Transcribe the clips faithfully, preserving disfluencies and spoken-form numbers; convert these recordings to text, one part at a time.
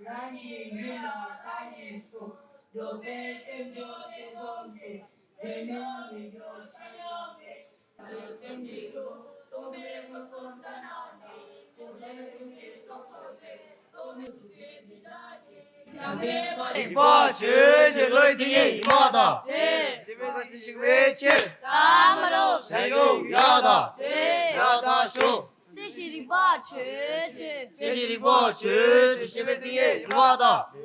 རང་གི་ཡུལ་ལ་བདག་གིས་སུ། འདོད་པའི་སེམས་མཆོག་ཐེ་ཚོམ་སྟེ། འདོད་མྱོང་མི་འགྱུར་ཆ་མཉམ་པའི། རིག་པ་ཆོས་ཀྱི་བློ་ལ་སྟོང་པའི་མངོན་སུམ་ལྟར་སྣང་སྟེ། རྟོག་པའི་ཀུན་གྱི་སོ་སོར་ཐལ། རྟོག་མེད་རིག་པའི་འདི་དག་གིས། རིག་པ་ཆོས་ཀྱི་བློའི་མཚན་ཉིད་ཡིན་པ་དང་། ཤེས་པའི་ས་ཚིགས་ཤིག་པའི་ཕྱིར། ད་མ་རུ། བྱ་ཡུལ་ཡོད་དང་། ཡོད་དང་ཞུ། སེམས་ཤེས་རིག་པ་ཆོས་ཅན། སེམས་ཤེས་རིག་པ་ཆོས་ཅན། ཤེས་པའི་མཚན་ཉིད་ཡིན་པ་དང་།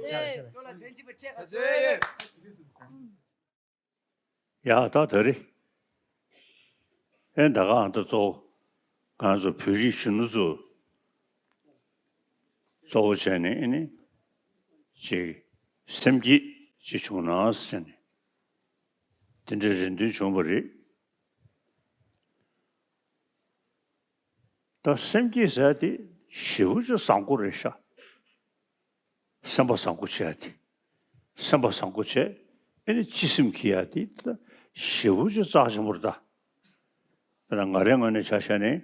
ཡ་ད་ད་རེས་ཨེ་ད་ག་ཨ་ད་གཙོ་བོ་ང་ཚོ་བོད་རིགས་གཞོན་ནུ་ཚོ་གཙོ་བོ་བྱས་ནས་ཨེ་ནི་ཅིག་སེམས་བསྐྱེད་ཅིག་བྱུང་ན་ཟེར་ནས་དེ་འདྲའི་རེ་འདུན་བྱུང་བ་རེད། ད་སེམས་བསྐྱེད་ཟེར་དེ་ཞེ་པོ་ཅིག་བཟང་པོ་རེད་ཤག་སེམས་པ་བཟང་པོ་བྱས་ཏེ། སེམས་པ་བཟང་པོ་བྱས། ཨེ་ནི་སྤྱི་སེམས་ཀྱི་ཡ་དེ་ད་ཞེ་པོ་ཅིག་རྩ་ཆེན་པོ་རེད་ད། དཔེར་ན་ང་རའི་ངོས་ནས་ཆ་བཞག་ནས།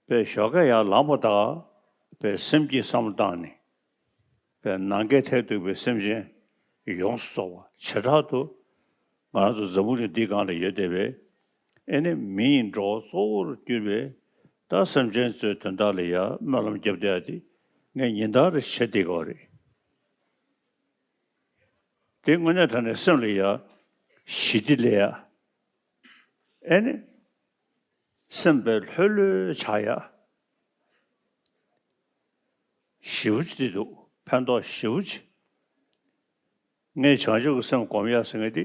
དཔེ་ཞོགས་ཀས་ཡར་ལངས་པ་དང་། དཔེ་སེམས་ཀྱི་བསམ་བློ་བཏང་ནས། དཔེ་ནམ་མཁའི་མཐས་གཏུགས་པའི་སེམས་ཅན་ཡོངས་སུ་རྫོགས་པ་བྱེ་བྲག་ཏུ། ང་རང་ཚོ་འཛམ་བུ་གླིང་འདིའི་སྒང་ལ་ཡོད་བསྡད་པའི་ཨེ་ནི་མི་ཡི་འགྲོ་བ་གཙོ་བོར་གྱུར་པའི་ད་སེམས་ཅན་ཚོའི་དོན་དག་ལ་ཡ་སྨོན་ལམ་བརྒྱབ་བསྡད་ཡ་དེ་ངས་ཉིན་ལྟར་བྱེད་བསྡད་ཀྱི་ཡོད་རེད། དེ་དངོས་གནས་དྲང་གནས་སེམས་ལ་ཡ་ཞི་བདེ་སླེབས་ཡ། ཨེ་ནི་སེམས་དཔེ་ལྷོད་ལྷོད་ཆགས་ཡ། ཞེ་པོ་ཅིག་འདུག་ཕན་ཐོགས་ཞེ་པོ་ཅིག་ངས་བྱང་ཆུབ་ཀྱི་སེམས་སྒོམ་ཡག་ཟེར་མཁན་དེ་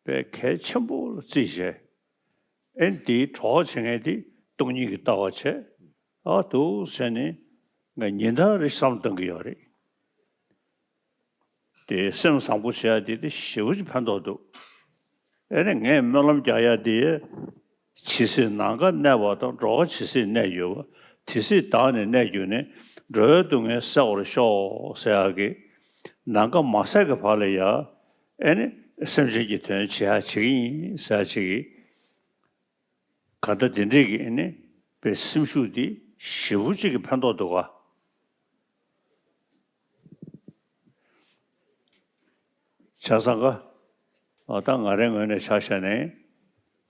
དཔེ་གལ་ཆེན་པོ་ལ་བརྩིས་བྱས། ཨེ་ནི་དེའི་གྲོགས་བྱེད་མཁན་དེ་སྟོང་ཉིད་ཀྱི་ལྟ་བ་བྱས། ཨ་འདུག་ཟེར་ནས་ངས་ཉིན་ལྟར་རེ་བསམ་བློ་གཏོང་གི་ཡོད་རེད། དེ་སེམས་བཟང་པོ་བྱེད་ཡ་དེ་དེ་ཞེ་པོ་ཅིག་ཕན་ཐོགས་འདུག་ཨེ་ནི་ངས་སྨོན་ལམ་རྒྱག་ཡ་དེ། ཇི་སྲིད་ནམ་མཁའ་གནས་པ་དང་། འགྲོ་བ་ཇི་སྲིད་གནས་གྱུར་པ། དེ་སྲིད་བདག་ནི་གནས་གྱུར་ནས། འགྲོ་བའི་སྡུག་བསྔལ་སེལ་བར་ཤོག་ཟེར་ཡ་གི། ནམ་མཁའ་མ་ཟད་ཀྱི་བར་ལ་ཡ། ཨེ་ནི་སེམས་ཅན་གྱི་དོན་བྱེད་ཡ་བྱེད་ཀྱི་ཡིན་ཟེར་ཡ་བྱེད་ཀྱི། ག་ད་དེ་འདྲས་ཀྱི་ཨེ་ནི་དཔེ་སེམས་ཤུགས་དེ་ཞེ་པོ་ཅིག་གི་ཕན་ཐོགས་འདུག་ག་བྱས་ཙང་ཀ། ཨ་ད་ང་རའི་ངོས་ནས་ཆ་བཞག་ནས།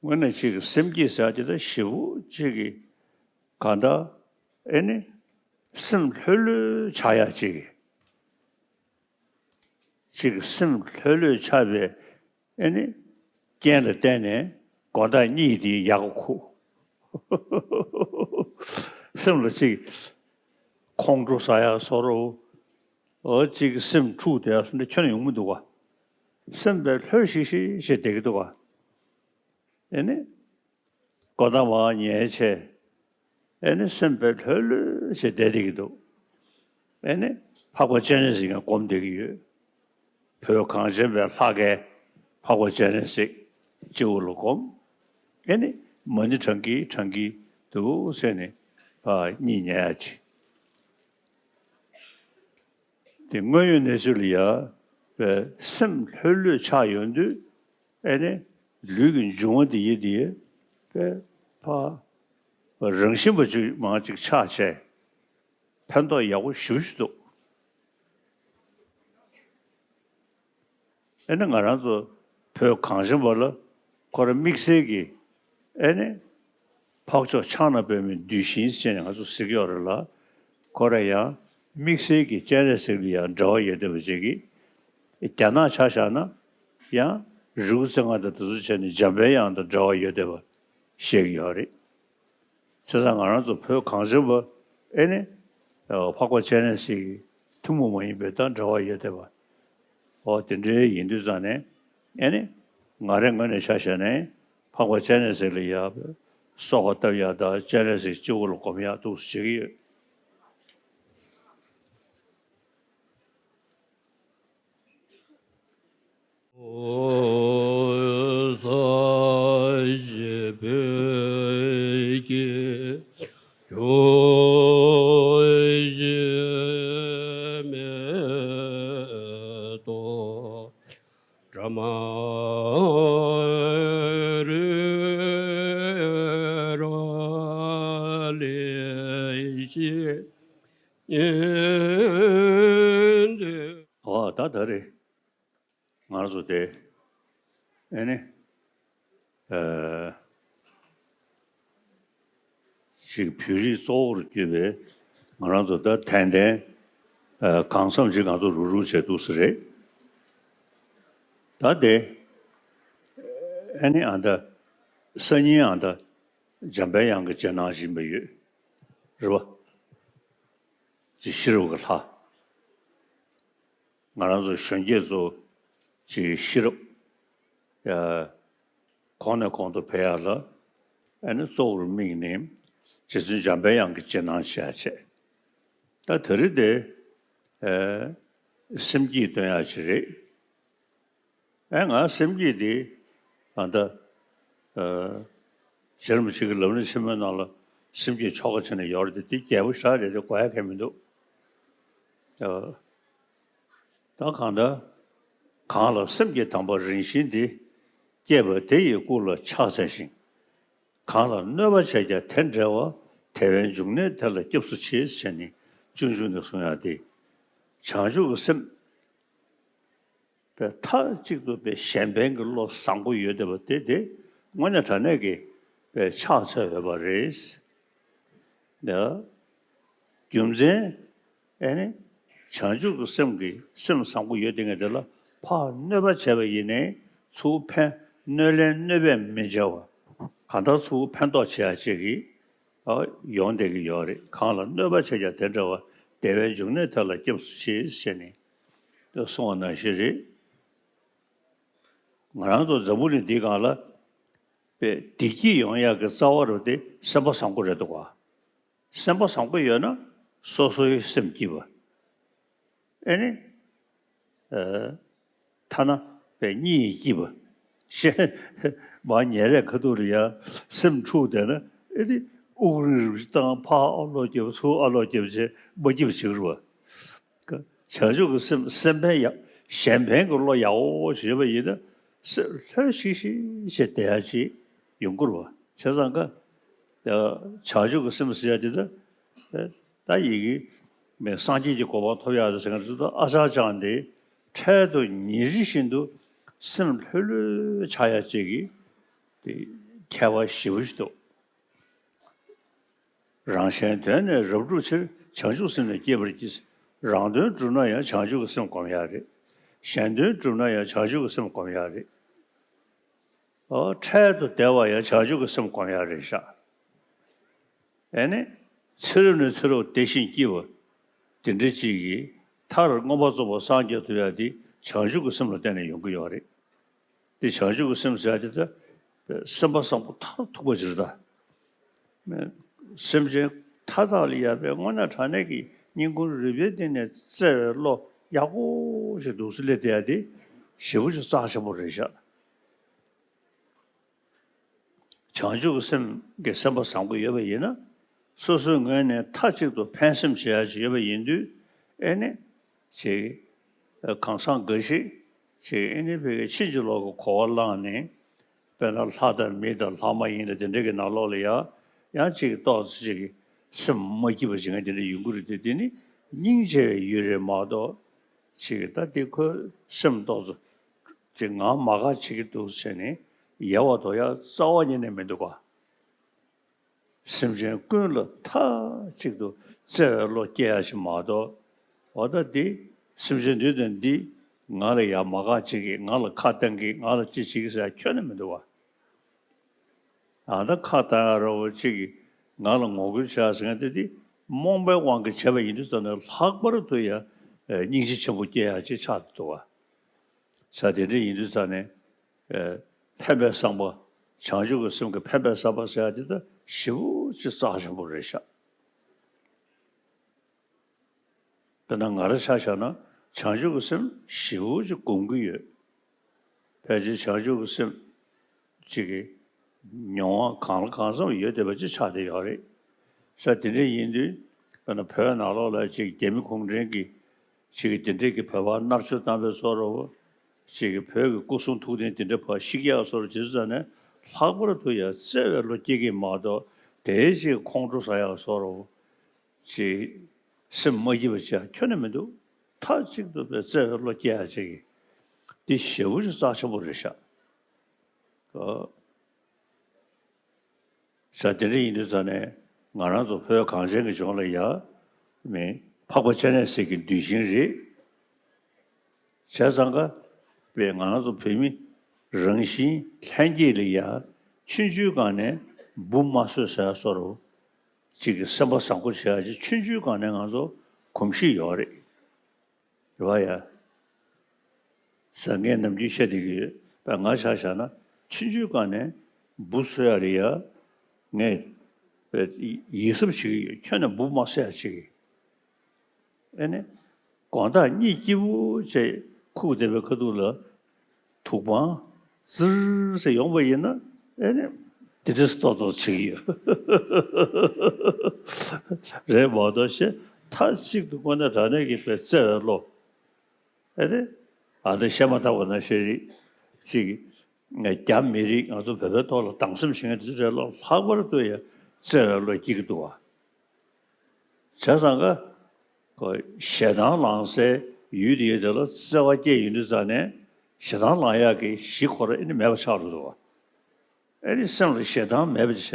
དངོས་གནས་ཅིག་གི་སེམས་བསྐྱེད་ཟེར་ཡ་དེ་ད་ཞེ་པོ་ཅིག་གི་གང་ལྟར་ཨེ་ནི་སེམས་ལྷོད་ལྷོད་ཆགས་ཡ་ཅིག་ཅིག་གི་སེམས་ལྷོད་ལྷོད་ཆགས་པའི་ཨེ་ནི་རྐྱེན་ལ་བརྟེན་ནས་དགོང་དག་གཉིད་དེ་ཡག་པོ་ཁུག་སེམས་ལ་ཅིག་ཁོང་ཁྲོ་ཟ་ཡག་བཟོ་འདྲ། འོ་ཅིག་སེམས་འཁྲུག་བསྡད་ཡག་བཟོ་འདྲ་ཁྱོན་ནས་ཡོང་མི་འདུག་ག་སེམས་དཔེ་ལྷོད་ཤིག་ཤིག་བྱས་བསྡད་ཀྱི་འདུག་ག་ཨེ་ནི། དགོང་དག་མར་ཉལ་བྱས། ཨེ་ནི་སེམས་དཔེ་ལྷོད་ལྷོད་བྱས་བསྡད་བསྡད་ཀྱི་འདུག་ཨེ་ནི་འཕགས་པ་སྤྱན་རས་གཟིགས་ཀྱང་སྒོམ་བསྡད་ཀྱི་ཡོད། བོད་གངས་ཅན་པའི་ལྷ་སྐལ་འཕགས་པ་སྤྱན་རས་གཟིགས་སྤྱི་བོ་ལ་སྒོམ། ཨེ་ནི་མ་ཎི་བགྲང་གིན་བགྲང་གིན་འདུག་ཟེར་ནས་ཕར་གཉིད་ཉལ་ཡ་ཅིག་དེ་དངོས་ཡོད་གནས་ཚུལ་ལ་ཡ་དཔེ་སེམས་ལྷོད་ལྷོད་ཆགས་ཡོང་དུས། ཨེ་ནི་ལུས་ཀྱི་འབྱུང་བ་འདི་ཡི་འདི་ཡི་དཔེ་ ཕ། རང་བཞིན་པ་ཅིག་མང་ཅིག་ཆགས་བྱས། ཕན་ཐོགས་ཡག་པོ་ཞེ་པོ་ཞིག་འདུག་ཨེ་ནི་ང་རང་ཚོ་བོད་གངས་ཅན་པ་ལ་ཁོ་རང་དམིགས་བསལ་གྱི་ཨེ་ནི་འཕགས་མཆོག་ཕྱག་ན་པདྨོའི་གདུལ་ཞིང་ཟེར་ནས་ང་ཚོ་ཟེར་གྱི་ཡོད་རེད་ལ། ཁོ་རང་ཡང་དམིགས་བསལ་གྱི་སྤྱན་རས་གཟིགས་ལ་ཡང་འབྲེལ་བ་ཡོད་བསྡད་པ་ཅིག་གིས། རྒྱ་ནག་ཆ་བཞག་ན་ཡང་རི་བོ་རྩེ་ལྔ་དང་དེ་ཚོ་བྱས་ནས་འཇམ་པའི་དབྱངས་དང་འབྲེལ་བ་ཡོད་བསྡད་པ་བཤད་ཀྱི་ཡོད་རེད། བྱས་ཙང་ང་རང་ཚོ་བོད་གངས་ཅན་པ་ཨེ་ནི་འཕགས་པ་སྤྱན་རས་གཟིགས་ཀྱི་ཐུན་མོང་མ་ཡིན་པའི་དང་འབྲེལ་བ་ཡོད་བསྡད་པ། འོ་དེ་འདྲའི་ཡིན་དུས་ཙང་ནས་ཨེ་ནི་ང་རའི་ངོས་ནས་ཆ་བཞག་ནས་འཕགས་པ་སྤྱན་རས་གཟིགས་ལ་ཡ་གསོལ་བ་བཏབ་ཡ་དང་སྤྱན་རས་གཟིགས་སྤྱི་བོ་ལ་སྒོམ་ཡ་འདུག་སེ་བྱེད་ཀྱི་ཡོད། ཨོ་ད་ད་རེད། ང་རང་ཚོ་དེ་ཨེ་ནི་ཨ་ཅིག་བོད་རིགས་གཙོ་བོར་གྱུར་པའི་ང་རང་ཚོ་ད་ཏན་ཏན་ཨ་གང་འཚམ་ཅིག་ང་ཚོ་རུག་རུག་བྱས་འདུག་སེ་རེད། ད་དེ་ཨེ་ནི་ཨ་ད་སང་ཉིན་ཨ་ད་འཇམ་པའི་དབྱངས་ཀྱི་རྗེས་གནང་བཞིན་པ་ཡོད་རེད་བ། ཅིག་ཤེས་རབ་ཀྱི་ལྷ། ང་རང་ཚོ་གཞོན་སྐྱེས་ཚོ་ཅིག་ཤེས་རབ་ཡ་གོང་ནས་གོང་དུ་འཕེལ་ཡག་ལ་ཨ་ནི་གཙོ་བོར་དམིགས་ནས་རྗེ་བཙུན་འཇམ་པའི་དབྱངས་ཀྱི་རྗེས་གནང་བྱེད་ཡག་བྱས། ད་དེ་རིང་དེ་ཨ་སེམས་བསྐྱེད་འདོན་ཡག་ཅིག་རེད། ཨེ་ང་སེམས་བསྐྱེད་འདི་ཨ་ད་ཨ་རྗེ་རིན་པོ་ཆེ་གི་ལམ་རིམ་ཆེན་མོའི་ནང་ལ་སེམས་བསྐྱེད་ཆོ་ག་བྱས་ནས་ཡོད་རེད་དེ། དེ་རྒྱས་པོ་ཞེ་དྲག་རེད་དེ་གོ་ཡ་གང་ཡང་མི་འདུག་ཨ་ད་གང་ལྟར་གང་ལ་སེམས་ཀྱི་དམ་པ་རིན་ཆེན་འདི། བསྐྱེད་པ་དེ་ཡི་སྐུ་ལ་ཕྱག་འཚལ་ཞིང་། གང་ལ་གནོད་པ་བྱས་ཀྱང་དེ་བསྒྲལ་བ། དེ་བས་འབྱུང་གནས་དེ་ལ་སྐྱབས་སུ་མཆི། ཟེར་ནས་སྤྱོད་འཇུག་ནས་གསུང་ཡག་དེ། བྱང་ཆུབ་ཀྱི་སེམས་པའི་མཐའ་གཅིག་ཏུ་པའི་གཞན་ཕན་གྱི་བློ་བཟང་པོ་ཡོད་བསྡད་པ་དེ་དེ་དངོས་གནས་དྲང་གནས་ཀྱི་པའི་ཕྱག་འཚལ་འོས་པ་རེད། ད་རྒྱུ་མཚན་ཨེ་ནི་བྱང་ཆུབ་ཀྱི་སེམས་ཀྱི་སེམས་བཟང་པོ་ཡོད་བསྡད་མཁན་དེ་ལ་ཕར་གནོད་པ་བྱས་པ་ཡིན་ནའི་ཚུར་ཕན་གནོད་ལན་གནོད་པས་མི་འཇལ་བ། གང་ལྟར་ཚུར་ཕན་ཐོགས་བྱེད་ཡག་ཅིག་གི་ཨ་ཡོང་བསྡད་ཀྱི་ཡོད་རེད། གང་ལ་གནོད་པ་བྱས་ཀྱང་དེ་འདྲ་བ། དེ་བས་འབྱུང་གནས་དེ་ལ་སྐྱབས་སུ་མཆི་ཟེར་ནས་གསུངས་པ་ནང་བཞིན་རེད། ང་རང་ཚོ་འཛམ་བུ་གླིང་འདིའི་སྒང་ལ་པའི་བདེ་སྐྱིད་ཡོང་ཡག་གི་རྩ་བ་རུ་དེ་སེམས་པ་བཟང་པོ་རེད་འདུག་ག་སེམས་པ་བཟང་པོ་ཡོད་ན་སོ་སོའི་སེམས་སྐྱིད་པ། ཨེ་ནི། ཨ་ཐ་ན་པའི་གཉིད་སྐྱིད་པ། ཞེས་མ་ཉལ་རས་ཁ་ཐུག་ལ་ཡ་སེམས་འཁྲུག་བསྡད་ན་ཨེ་ནི་དབུགས་རིང་རིང་བཏང་ཕར་ཨ་ལོག་རྒྱབ་ཚུར་ཨ་ལོག་རྒྱབ་བྱས་མ་སྐྱིད་པ་བྱེད་ཀྱི་རེད་བ། བྱང་ཆུབ་ཀྱི་སེམས་སེམས་ཕན་ཡག་གཞན་ཕན་གྱི་བློ་ཡག་པོ་ཞིག་ཡོད་པ་ཡིན་ན་སེམས་ལྷོད་ཤིག་ཤིག་བྱས་བསྡད་ཡག་ཅིག་ཡོང་གི་རེད་བ། བྱས་ཙང་ཀ་བྱང་ཆུབ་ཀྱི་སེམས་ཟེར་ཡག་དེ་ད་ད་ཡི་གེ་མེད་སངས་རྒྱས་ཀྱི་གོ་འཕང་ཐོབ་ཡག་རེད་ཟེར་མཁན་དེ་ཚོ་ད་ཨ་ཅག་ཅག་འདི་འཕྲལ་དུ་ཉིན་རེ་བཞིན་དུ་སེམས་ལྷོད་ལྷོད་ཆགས་ཡག་ཅིག་གི་དེ་ཁྱད་པར་ཞེ་པོ་ཞིག་འདུག་རང་གཞན་དོན་ནི་རབ་བསྒྲུབ་ཕྱིར། བྱང་ཆུབ་སེམས་ནི་བསྐྱེད་པར་བགྱི། རང་དོན་བསྒྲུབ་ན་ཡང་བྱང་ཆུབ་ཀྱི་སེམས་སྒོམ་ཡག་རེད། གཞན་དོན་བསྒྲུབ་ན་ཡང་བྱང་ཆུབ་ཀྱི་སེམས་སྒོམ་ཡག་རེད། འོ་འཕྲལ་དུ་བདེ་བ་ཡང་བྱང་ཆུབ་ཀྱི་སེམས་སྒོམ་ཡག་རེད་ཤག་ཨེ་ནི། ཚེ་རབས་ནས་ཚེ་རབས་བདེ་ཞིང་སྐྱིད་པ། དེ་འདྲ་ཅིག་གིས་མཐར་མངོན་པར་རྫོགས་པར་སངས་རྒྱས་ཐུབ་ཡག་དེ་བྱང་ཆུབ་ཀྱི་སེམས་ལ་བརྟེན་ནས་ཡོང་གི་ཡོད་རེད། དེ་བྱང་ཆུབ་ཀྱི་སེམས་ཟེར་ཡག་དེ་ད་སེམས་པ་བཟང་པོ་མཐར་ཐུག་པ་ཅིག་རེད་ད། སེམས་ཅན་མཐའ་དག་ལ་ཡ་པའི་དངོས་གནས་དྲང་གནས་ཀྱི་སྙིང་ཁུང་རུས་པའི་གཏིང་ནས་བརྩེ་བའི་བློ་ཡག་པོ་ཞིག་འདུག་སེ་སླེབས་བསྡད་ཡག་དེ་ཞེ་པོ་ཅིག་རྩ་ཆེན་པོ་རེད་ཤག་བྱང་ཆུབ་ཀྱི་སེམས་ཀྱི་སེམས་པ་བཟང་པོ་ཡོད་པ་ཡིན་ན། སོ་སོའི་ངོས་ནས་མཐའ་གཅིག་ཏུ་ཕན་སེམས་བྱེད་ཡག་ཅིག་ཡོད་པ་ཡིན་དུས། ཨེ་ནི། ཅིག་གང་ཟག་འགའ་ཞིག་ཅིག་ཨེ་ནི་བོད་ཀྱི་ཕྱིན་ཅི་ལོག་གི་གོ་བ་བླངས་ནས། དཔེར་ན་ལྷ་དང་མི་དང་ལྷ་མ་ཡིན་ལ་དེ་འདྲ་གི་ནང་ལོགས་ལ་ཡང་ཡང་ཅིག་ཏོག་ཙམ་ཅིག་གི་སེམས་མ་སྐྱིད་པ་བྱེད་མཁན་དེ་འདྲ་ཡོང་གི་རེད་དེ། དེ་ནི་སྙིང་རྗེ་བའི་ཡུལ་རེད་མ་གཏོགས་ཅིག་གི་ད་དེ་ཁོའི་སེམས་ཏོག་ཙམ་ཅིག་ངང་མ་དགའ་བྱེད་ཀྱི་འདུག་ཟེར་ནས་ཡལ་བ་དོ་ཡང་རྩ་བ་ཉིད་ནས་མི་འདུག་ག། སེམས་ཅན་ཀུན་ལ་མཐའ་གཅིག་ཏུ་བརྩེ་བའི་བློ་སྐྱེ་ཡ་ཞིག་མ་གཏོགས། འོ་ད་འདི་སེམས་ཅན་འདི་དང་འདི་ང་ལ་ཡ་མ་དགའ་བྱེད་ཀྱི། ང་ལ་ཁ་གཏད་ཀྱི། ང་ལ་ཅི་བྱེད་ཀྱི་ཟེར་ཁྱོན་ནས་མི་འདུག་བ། ཨ་ད་ཁ་གཏད་ཡ་རོ་བོ་གཅིག་གིས་ང་ལ་ངོ་རྒོལ་བྱ་ཟེར་མཁན་དེ་འདི་རྨོངས་པའི་དབང་གིས་བྱས་པ་ཡིན་དུས་ཙམ་ནས་ལྷག་པར་དུ་ཡ་སྙིང་རྗེ་ཆེན་པོ་སྐྱེ་ཡ་ཅིག་ཆགས་འདུག་བ། ས་དེ་འདྲ་ཡིན་དུས་ཙང་ནས། ཨེ། ཕན་པའི་བསམ་པ། བྱང་ཆུབ་ཀྱི་སེམས་ཀྱི་ཕན་པའི་བསམ་པ་ཟེར་ཡ་དེ་ད་ཞེ་པོ་ཅིག་རྩ་ཆེན་པོ་རེད་ཤག། དཔེར་ན་ང་རང་ཆ་བཞག་ན་བྱང་ཆུབ་ཀྱི་སེམས་ཞེ་པོ་ཅིག་སྒོམ་གྱི་ཡོད། ཕལ་ཆེར་བྱང་ཆུབ་ཀྱི་སེམས་ཅིག་གི་མྱོང་བ་གང་ལ་གང་འཚམ་ཡོད་བསྡད་པ་ཅིག་ཆགས་བསྡད་ཡོད་རེད། ས་དེ་འདྲ་ཡིན་དུས་དཔེར་ན་བོད་ནང་ལོགས་ལ་ཅིག་རྒྱ་མི་གུང་ཁྲན་གྱི་ཅིག་གི་དེ་འདྲས་ཀྱི་བོད་པ་མནར་གཅོད་བཏང་བའི་བཟོ་འདྲ་བོ། ཅིག་གི་བོད་ཀྱི་སྐུ་གསུང་ཐུགས་རྟེན་དེ་འདྲ་ཕར་བཤིག་ཡག་བཟོ་འདྲ་བྱེད་དུས་ཙང་ནས་ལྷག་པར་དུ་ཡང་བརྩེ་བའི་བློ་སྐྱེ་གི་མ་གཏོགས་དེའི་ཅིག་ཁོང་ཁྲོ་ཟ་ཡག་བཟོ་འདྲ་བོ། ཅིག་སེམས་མ་སྐྱིད་པ་བྱེད་ཡག་ཁྱོན་ནས་མི་འདུག། མཐའ་གཅིག་ཏུ་བརྩེ་བའི་བློ་སྐྱེ་ཡག་ཅིག་གི་འདི་ཞེ་པོ་ཅིག་རྩ་ཆེན་པོ་རེད་ཤག། ཨོ། ས་དེ་འདྲ་ཡིན་དུས་ཙང་ནས་ང་རང་ཚོ་བོད་གངས་ཅན་གྱི་ལྗོངས་ལ་ཡ་མི་འཕགས་པ་སྤྱན་རས་གཟིགས་ཀྱི་གདུལ་ཞིང་རེད། བྱས་ཙང་ཀ་པས་ང་རང་ཚོ་བོད་མི་རང་བཞིན་ལྷན་སྐྱེས་ལ་ཡ་ཆུང་ཆུང་སྒང་ནས་འབུ་མ་གསོད་ཟེར་བཟོ་འདྲ་ཅིག་གི་སེམས་པ་བཟང་པོ་བྱེད་ཡག་ཅིག་ཆུང་ཆུང་སྒང་ནས་ང་ཚོ་གོམས་གཤིས་ཡོད་རེད། རེད་བ་ཡ། ཟེར་ངས་ནམ་རྒྱུན་བཤད་བསྡད་ཀྱི་ཡོད་པས། ང་ཆ་བཞག་ན་ཆུང་ཆུང་སྒང་ནས་འབུ་གསོད་ཡག་ལ་ཡ་ངས་ཡིད་གཟབ་བྱེད་ཀྱི་ཡོད། ཁྱོན་ནས་འབུ་མ་གསོད་ཡག་བྱེད་ཀྱི། ཨེ་ནི། དགོང་དག་གཉིད་སྐྱིད་པོ་བྱས་ཁུག་བསྡད་པའི་ཁ་ཐུག་ལ། དུག་པང་ཙིར་ཟེར་ཡོང་བ་ཡིན་ན། ཨེ་ནི། དེ་འདྲས་ཏོག་ཏོག་བྱེད་ཀྱི་ཡོད། རེད་མ་གཏོགས་ཞེ་མཐའ་གཅིག་ཏུ་དངོས་གནས་དྲང་གནས་ཀྱི་བརྩེ་བའི་བློ། ཨེ་རེད། ཨ་འདི་བཤད་མ་ཐག་པ་ན་ཤེས་རིག་ཅིག་རྒྱ་མི་རིགས་ང་ཚོ་བོད་པའི་ཐོག་ལ་སྡང་སེམས་ཞེ་ངན་དེ་ཚོ་རེད་ལ། ལྷག་པར་དུ་ཡ་བརྩེ་བའི་བློ་སྐྱེ་གི་འདུག་བ། བྱས་ཙང་ཀ་ཁོ་ཞེ་སྡང་ལངས་སའི་ཡུལ་དེ་ཡོད་དེ་ལ་བརྩེ་བ་སྐྱེས་ཡོང་དུས་ཙང་ནས་ཞེ་སྡང་ལངས་ཡག་གི་གཞི་ཁོ་རང་ཨེ་ནི་མེད་པ་ཆགས་འགྲོ་འདུག་བ། ཨེ་ནི་སེམས་ལ་ཞེ་སྡང་མེད་པ་བྱས།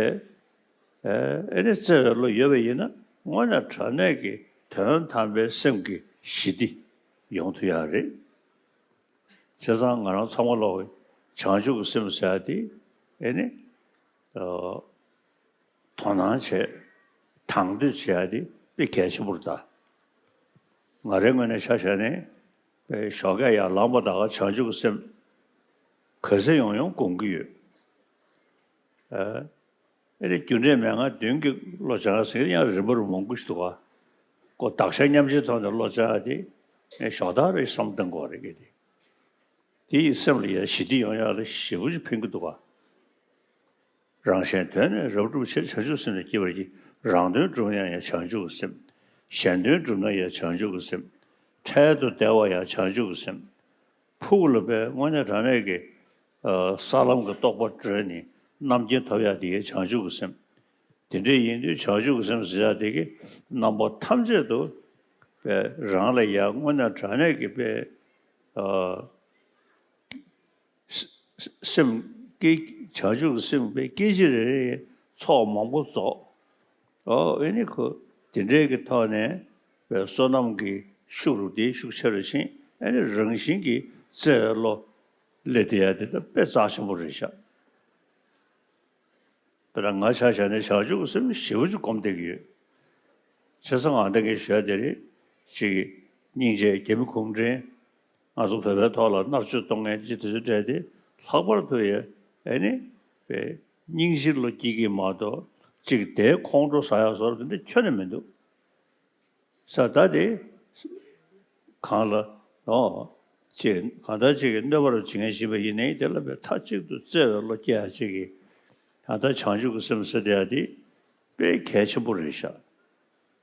ཨེ་ནི་བརྩེ་བའི་བློ་ཡོད་པ་ཡིན་ན་དངོས་གནས་དྲང་གནས་ཀྱི་དོན་དམ་པའི་སེམས་ཀྱི་ཞི་བདེ་ཡོང་ཐུབ་ཡག་རེད། བྱས་ཙང་ང་རང་ཚང་མ་ལོག་བྱང་ཆུབ་ཀྱི་སེམས་ཟེར་ཡག་དེ་ཨེ་ནི། དོ་སྣང་བྱས། དང་དོད་བྱེད་ཡག་དེ་དཔེ་གལ་ཆེན་པོ་རེད་ད། ང་རའི་ངོས་ནས་ཆ་བཞག་ནས་དཔེ་ཞོགས་ཀས་ཡར་ལངས་པ་ད་ག་བྱང་ཆུབ་ཀྱི་སེམས་ག་ཚོད་ཡོང་ཡོང་སྒོམ་གྱི་ཡོད། ཨེ་ནི་རྒྱུ་འབྲས་མན་ངག་བདུན་གྱི་བློ་སྦྱང་ཟེར་ཡག་རིམ་པ་རུ་མང་པོ་ཞིག་འདུག་ག། ཀོ་བདག་ཅག་མཉམ་བརྗེའི་ཐོག་ནས་བློ་སྦྱང་ཡག་དེ་ངས་ཞོགས་ཐག་རེ་བསམ་གཏོང་དགོས་རེད་གི་དེ། དེ་ཡིས་སེམས་ལ་ཡ་ཞི་བདེ་ཡོང་ཡག་ལ་ཞེ་པོ་ཅིག་ཕན་གྱི་འདུག་ག། རང་གཞན་དོན་ནི་རབ་བསྒྲུབ་ཕྱིར། བྱང་ཆུབ་སེམས་ནི་བསྐྱེད་པར་བགྱི། རང་དོན་བསྒྲུབ་ན་ཡང་བྱང་ཆུབ་ཀྱི་སེམས། གཞན་དོན་བསྒྲུབ་ན་ཡང་བྱང་ཆུབ་ཀྱི་སེམས། འཕྲལ་དུ་བདེ་བ་ཡང་བྱང་ཆུབ་ཀྱི་སེམས། ཕུགས་ལ་དཔེ་དངོས་གནས་དྲང་གནས་ཀྱི་ས་ལམ་གྱི་རྟོགས་པ་གྲོལ་ནས་རྣམ་མཁྱེན་ཐོབ་ཡག་དེ་ཡང་བྱང་ཆུབ་ཀྱི་སེམས། དེ་འདྲ་ཡིན་དུས་བྱང་ཆུབ་ཀྱི་སེམས་ཟེར་ཡག་དེ་གི་རྣམ་པ་ཐམས་ཅད་དུ་དཔེ་རང་ལ་ཡ་དངོས་གནས་དྲང་གནས་ཀྱི་དཔེ་ཨ་སེམས་བསྐྱེད། བྱང་ཆུབ་ཀྱི་སེམས་དཔེ་སྐྱེད་ཅིག་རེ་རེ་ཚོགས་མང་པོ་རྫོགས། ཨོ་ཨེ་ནི་ཁོ་དེ་འདྲའི་གི་ཐོག་ནས་དཔེ་བསོད་ནམས་ཀྱི་ཤུགས་རུ་དེའི་ཤུགས་ཆེ་རུ་ཕྱིན། ཨེ་ནི་རང་བཞིན་གྱིས་བརྩེ་བའི་བློ་སླེབས་བསྡད་ཡག་དེ་ད་དཔེ་རྩ་ཆེན་པོ་རེད་ཤག། དཔེར་ན་ང་ཆ་བཞག་ནས་བྱང་ཆུབ་ཀྱི་སེམས་ཞེ་པོ་ཅིག་སྒོམ་བསྡད་ཀྱི་ཡོད། བྱས་ཙང་ང་འདི་གའི་ཞོལ་དེ་རེད། ཅིག་སྙིང་རྗེ་རྒྱ་མི་གུང་ཁྲན་ང་ཚོ་བོད་པའི་ཐོག་ལ་མནར་གཅོད་གཏོང་མཁན་ཅིག་དེ་ཚོ་འདྲ་དེ་ལྷག་པར་དུ་ཡ་ཨེ་ནི་པའི་སྙིང་རྗེ་བློ་སྐྱེ་གི་མ་གཏོགས་ཅིག་དེའི་ཁོང་ཁྲོ་ཟ་ཡག་བཟོ་འདྲ་དེ་འདྲ་ཁྱོན་ནས་མི་འདུག། ས་ད་དེ་གང་ལ་ཨོ་ཅེས་གང་ལྟར་ཅིག་གི་གནོད་པ་རུ་བྱེད་མཁན་ཞིག་ཡིན་ནའི་དེ་ལ་དཔེ་མཐའ་གཅིག་ཏུ་བརྩེ་བའི་བློ་སྐྱེ་ཡག་ཅིག་གི་ད་ལྟ་བྱང་ཆུབ་ཀྱི་སེམས་ཟེར་བསྡད་ཡག་དེ་དཔེ་གལ་ཆེན་པོ་རེད་ཤག།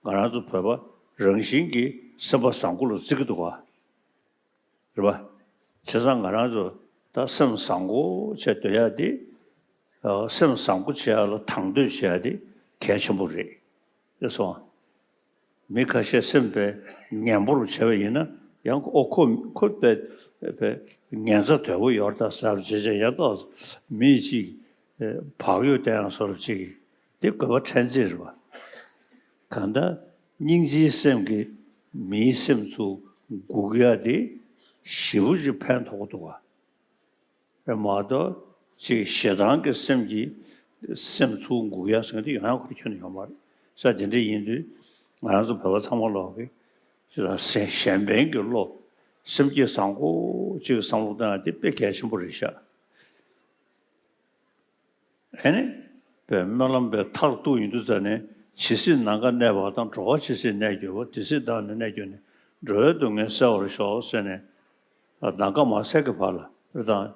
ང་རང་ཚོ་བོད་པ་རང་བཞིན་གྱིས་སེམས་པ་བཟང་པོ་ལ་བརྩི་གི་འདུག་ག། རེད་པ། བྱས་ཙང་ང་རང་ཚོ་ད་སེམས་བཟང་པོ་བྱས་སྡོད་ཡག་དེ་ སེམས་བཟང་པོ་བྱེད་ཡ་ལ་དང་དོད་བྱེད་ཡ་དེ་གལ་ཆེན་པོ་རེད། ཨེ་སོང་། མི་ཁ་ཤས་སེམས་པས་ངན་པོར་བྱས་པ་ཡིན་ན་ཡང་ཨོ་ཁོ་ཁོ་པས་པས་ངན་ཚ་དོད་པོ་ཡོད་ད་ཟེར་བྱས་བྱས་ཡང་ཏོག་མི་གཅིག་བག་ཡོད་བསྟན་ཡང་སོར་གཅིག་དེ་དགོས་པ་ཕྲན་ཚེགས་རེད་པ། གང་ལྟར་སྙིང་རྗེའི་སེམས་ཀྱིས་མིའི་སེམས་ཚུར་འགུག་ཡ་དེ་ཞེ་པོ་ཅིག་ཕན་ཐོགས་འདུག་ག། རེད་མ་གཏོགས་ཅིག་ཞེ་སྡང་གི་སེམས་ཀྱིས་སེམས་ཚུར་འགུག་ཡ་ཟེར་མཁན་དེ་ཡང་ཡང་ཁོ་རང་ཁྱོན་ནས་ཡོད་མ་རེད། ས་དེ་འདྲ་ཡིན་དུས་ང་རང་ཚོ་བོད་པ་ཚང་མ་ལོག་གི་ཅིག་ལ་སེམས་གཞན་ཕན་གྱི་བློ། སེམས་བསྐྱེད་བཟང་པོ་ཅིག་བསམ་བློ་བཏང་ཡ་དེ་དཔེ་གལ་ཆེན་པོ་རེད་ཤག། ཨེ་ནི། པའི་སྨོན་ལམ་པའི་མཐར་གཏུགས་ཡིན་དུས་ཙ་ནས་ཇི་སྲིད་ནམ་མཁའ་གནས་པ་དང་། འགྲོ་བ་ཇི་སྲིད་གནས་གྱུར་པ། དེ་སྲིད་བདག་ནི་གནས་གྱུར་ནས། འགྲོ་བའི་སྡུག་བསྔལ་སེལ་བར་ཤོག་ཟེར་ནས། ནམ་མཁའ་མ་ཟད་ཀྱི་བར་ལ་རེད་དང་།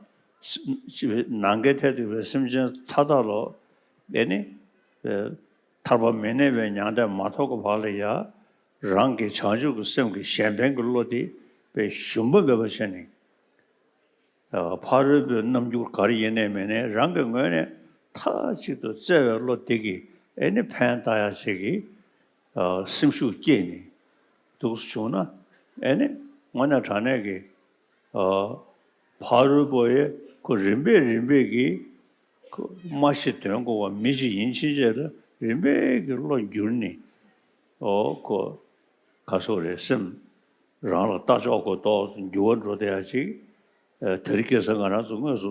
ནམ་མཁའི་མཐས་གཏུགས་པའི་སེམས་ཅན་མཐའ་དག་ལོ། ཨེ་ནི། ཐར་པ་མི་གནས་པའི་མྱང་འདས་མ་ཐོབ་ཀྱི་བར་ལ་ཡ། རང་གི་བྱང་ཆུབ་ཀྱི་སེམས་ཀྱི་གཞན་ཕན་གྱི་བློ་དེ་དཔེ་ཞུམ་པ་མེད་པ་བྱས་ནས། ཕ་རོལ་པོའི་རྣམ་འགྱུར་ག་རེ་ཡིན་ནའི་མིན་ནའི་རང་གི་ངོས་ནས་མཐའ་གཅིག་ཏུ་བརྩེ་བའི་བློ་དེ་གིས་ཨེ་ནི་ཕན་བཏགས་ཡ་ཅིག་གི་སེམས་ཤུགས་སྐྱེས་ནས་འདུག་སེ་བྱུང་ན། ཨེ་ནི་དངོས་གནས་དྲང་གནས་ཀྱི་ཕ་རོལ་པོ་ཡི་ཁོ་རིམ་པས་རིམ་པས་ཀྱིས་ཁོ་མ་ཤི་དོན་གོ་བ་མི་ཞིག་ཡིན་ཕྱིན་ཆད་ལ་རིམ་པས་ཀྱིས་བློ་འགྱུར་ནས། ཨོ་ཁོ་ག་སོགས་རེད། སེམས་རང་ལ་ལྟ་ཕྱོགས་གོ་ཏོག་འགྱུར་བ་འགྲོ་བསྡད་ཡ་ཅིག་དེ་རིང་ཁ་སང་ང་རང་ཚོ་དངོས་སུ་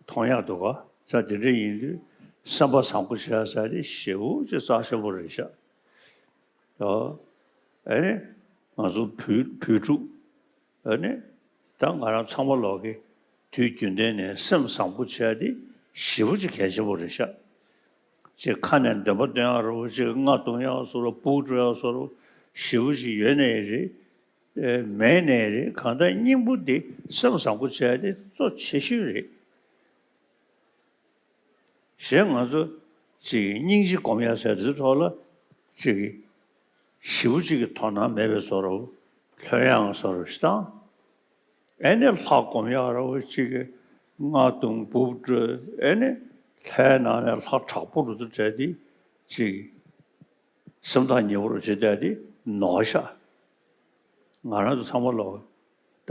མཐོང་ཡག་འདུག་ག། ས་དེ་འདྲ་ཡིན་དུས་སེམས་པ་བཟང་པོ་བྱེད་ཡ་ས་དེ་ཞེ་པོ་ཅིག་རྩ་ཆེན་པོ་རེད་ཤག། ཨ་ཨེ་ནི་ང་ཚོ་བོད་བོད་ཕྲུག་ཨེ་ནི་ད་ང་རང་ཚང་མ་ལོག་གི་དུས་རྒྱུན་ལྡན་ནས་སེམས་བཟང་པོ་བྱེད་ཡ་དེ་ཞེ་པོ་ཅིག་གལ་ཆེན་པོ་རེད་ཤག། ཅིག་ཁ་ནས་འདོན་པ་འདོན་ཡག་རོ། ཅིག་རྔ་བརྡུང་ཡག་སོ་རོ། སྦུག་འགྲོ་ཡག་སོ་རོ། ཞེ་པོ་ཅིག་ཡོད་ནའི་རེད། མེད་ནའི་རེད། གང་ལྟར་སྙིང་པོ་དེ་སེམས་བཟང་པོ་བྱས་ཏེ་གཙོ་ཆེ་ཤོས་རེད། གཞན་ང་ཚོ་ཅིག་སྙིང་རྗེ་སྒོམ་ཡག་ཟེར་དུས་ཐོག་ལ་ཅིག་ཞེ་པོ་ཅིག་གི་དོ་སྣང་མེད་པའི་བཟོ་འདྲ། ལྷོད་ཡངས་བཟོ་འདྲ་ཞིག་དང་། ཨེ་ནི་ལྷ་སྒོམ་ཡག་ར་བ་ཅིག་གི་རྔ་བརྡུང་སྦུག་འགྲོ། ཨེ་ནི་ལྷའི་ནང་ནས་ལྷ་དྲག་པོ་རུ་ཚོ་བྲལ་ཏེ་ཅིག་སེམས་ཐག་ཉེ་བོ་རུ་བྱེད་བསྡད་དེ་ནོར་ཤག། ང་རང་ཚོ་ཚང་མ་ལོག་ད་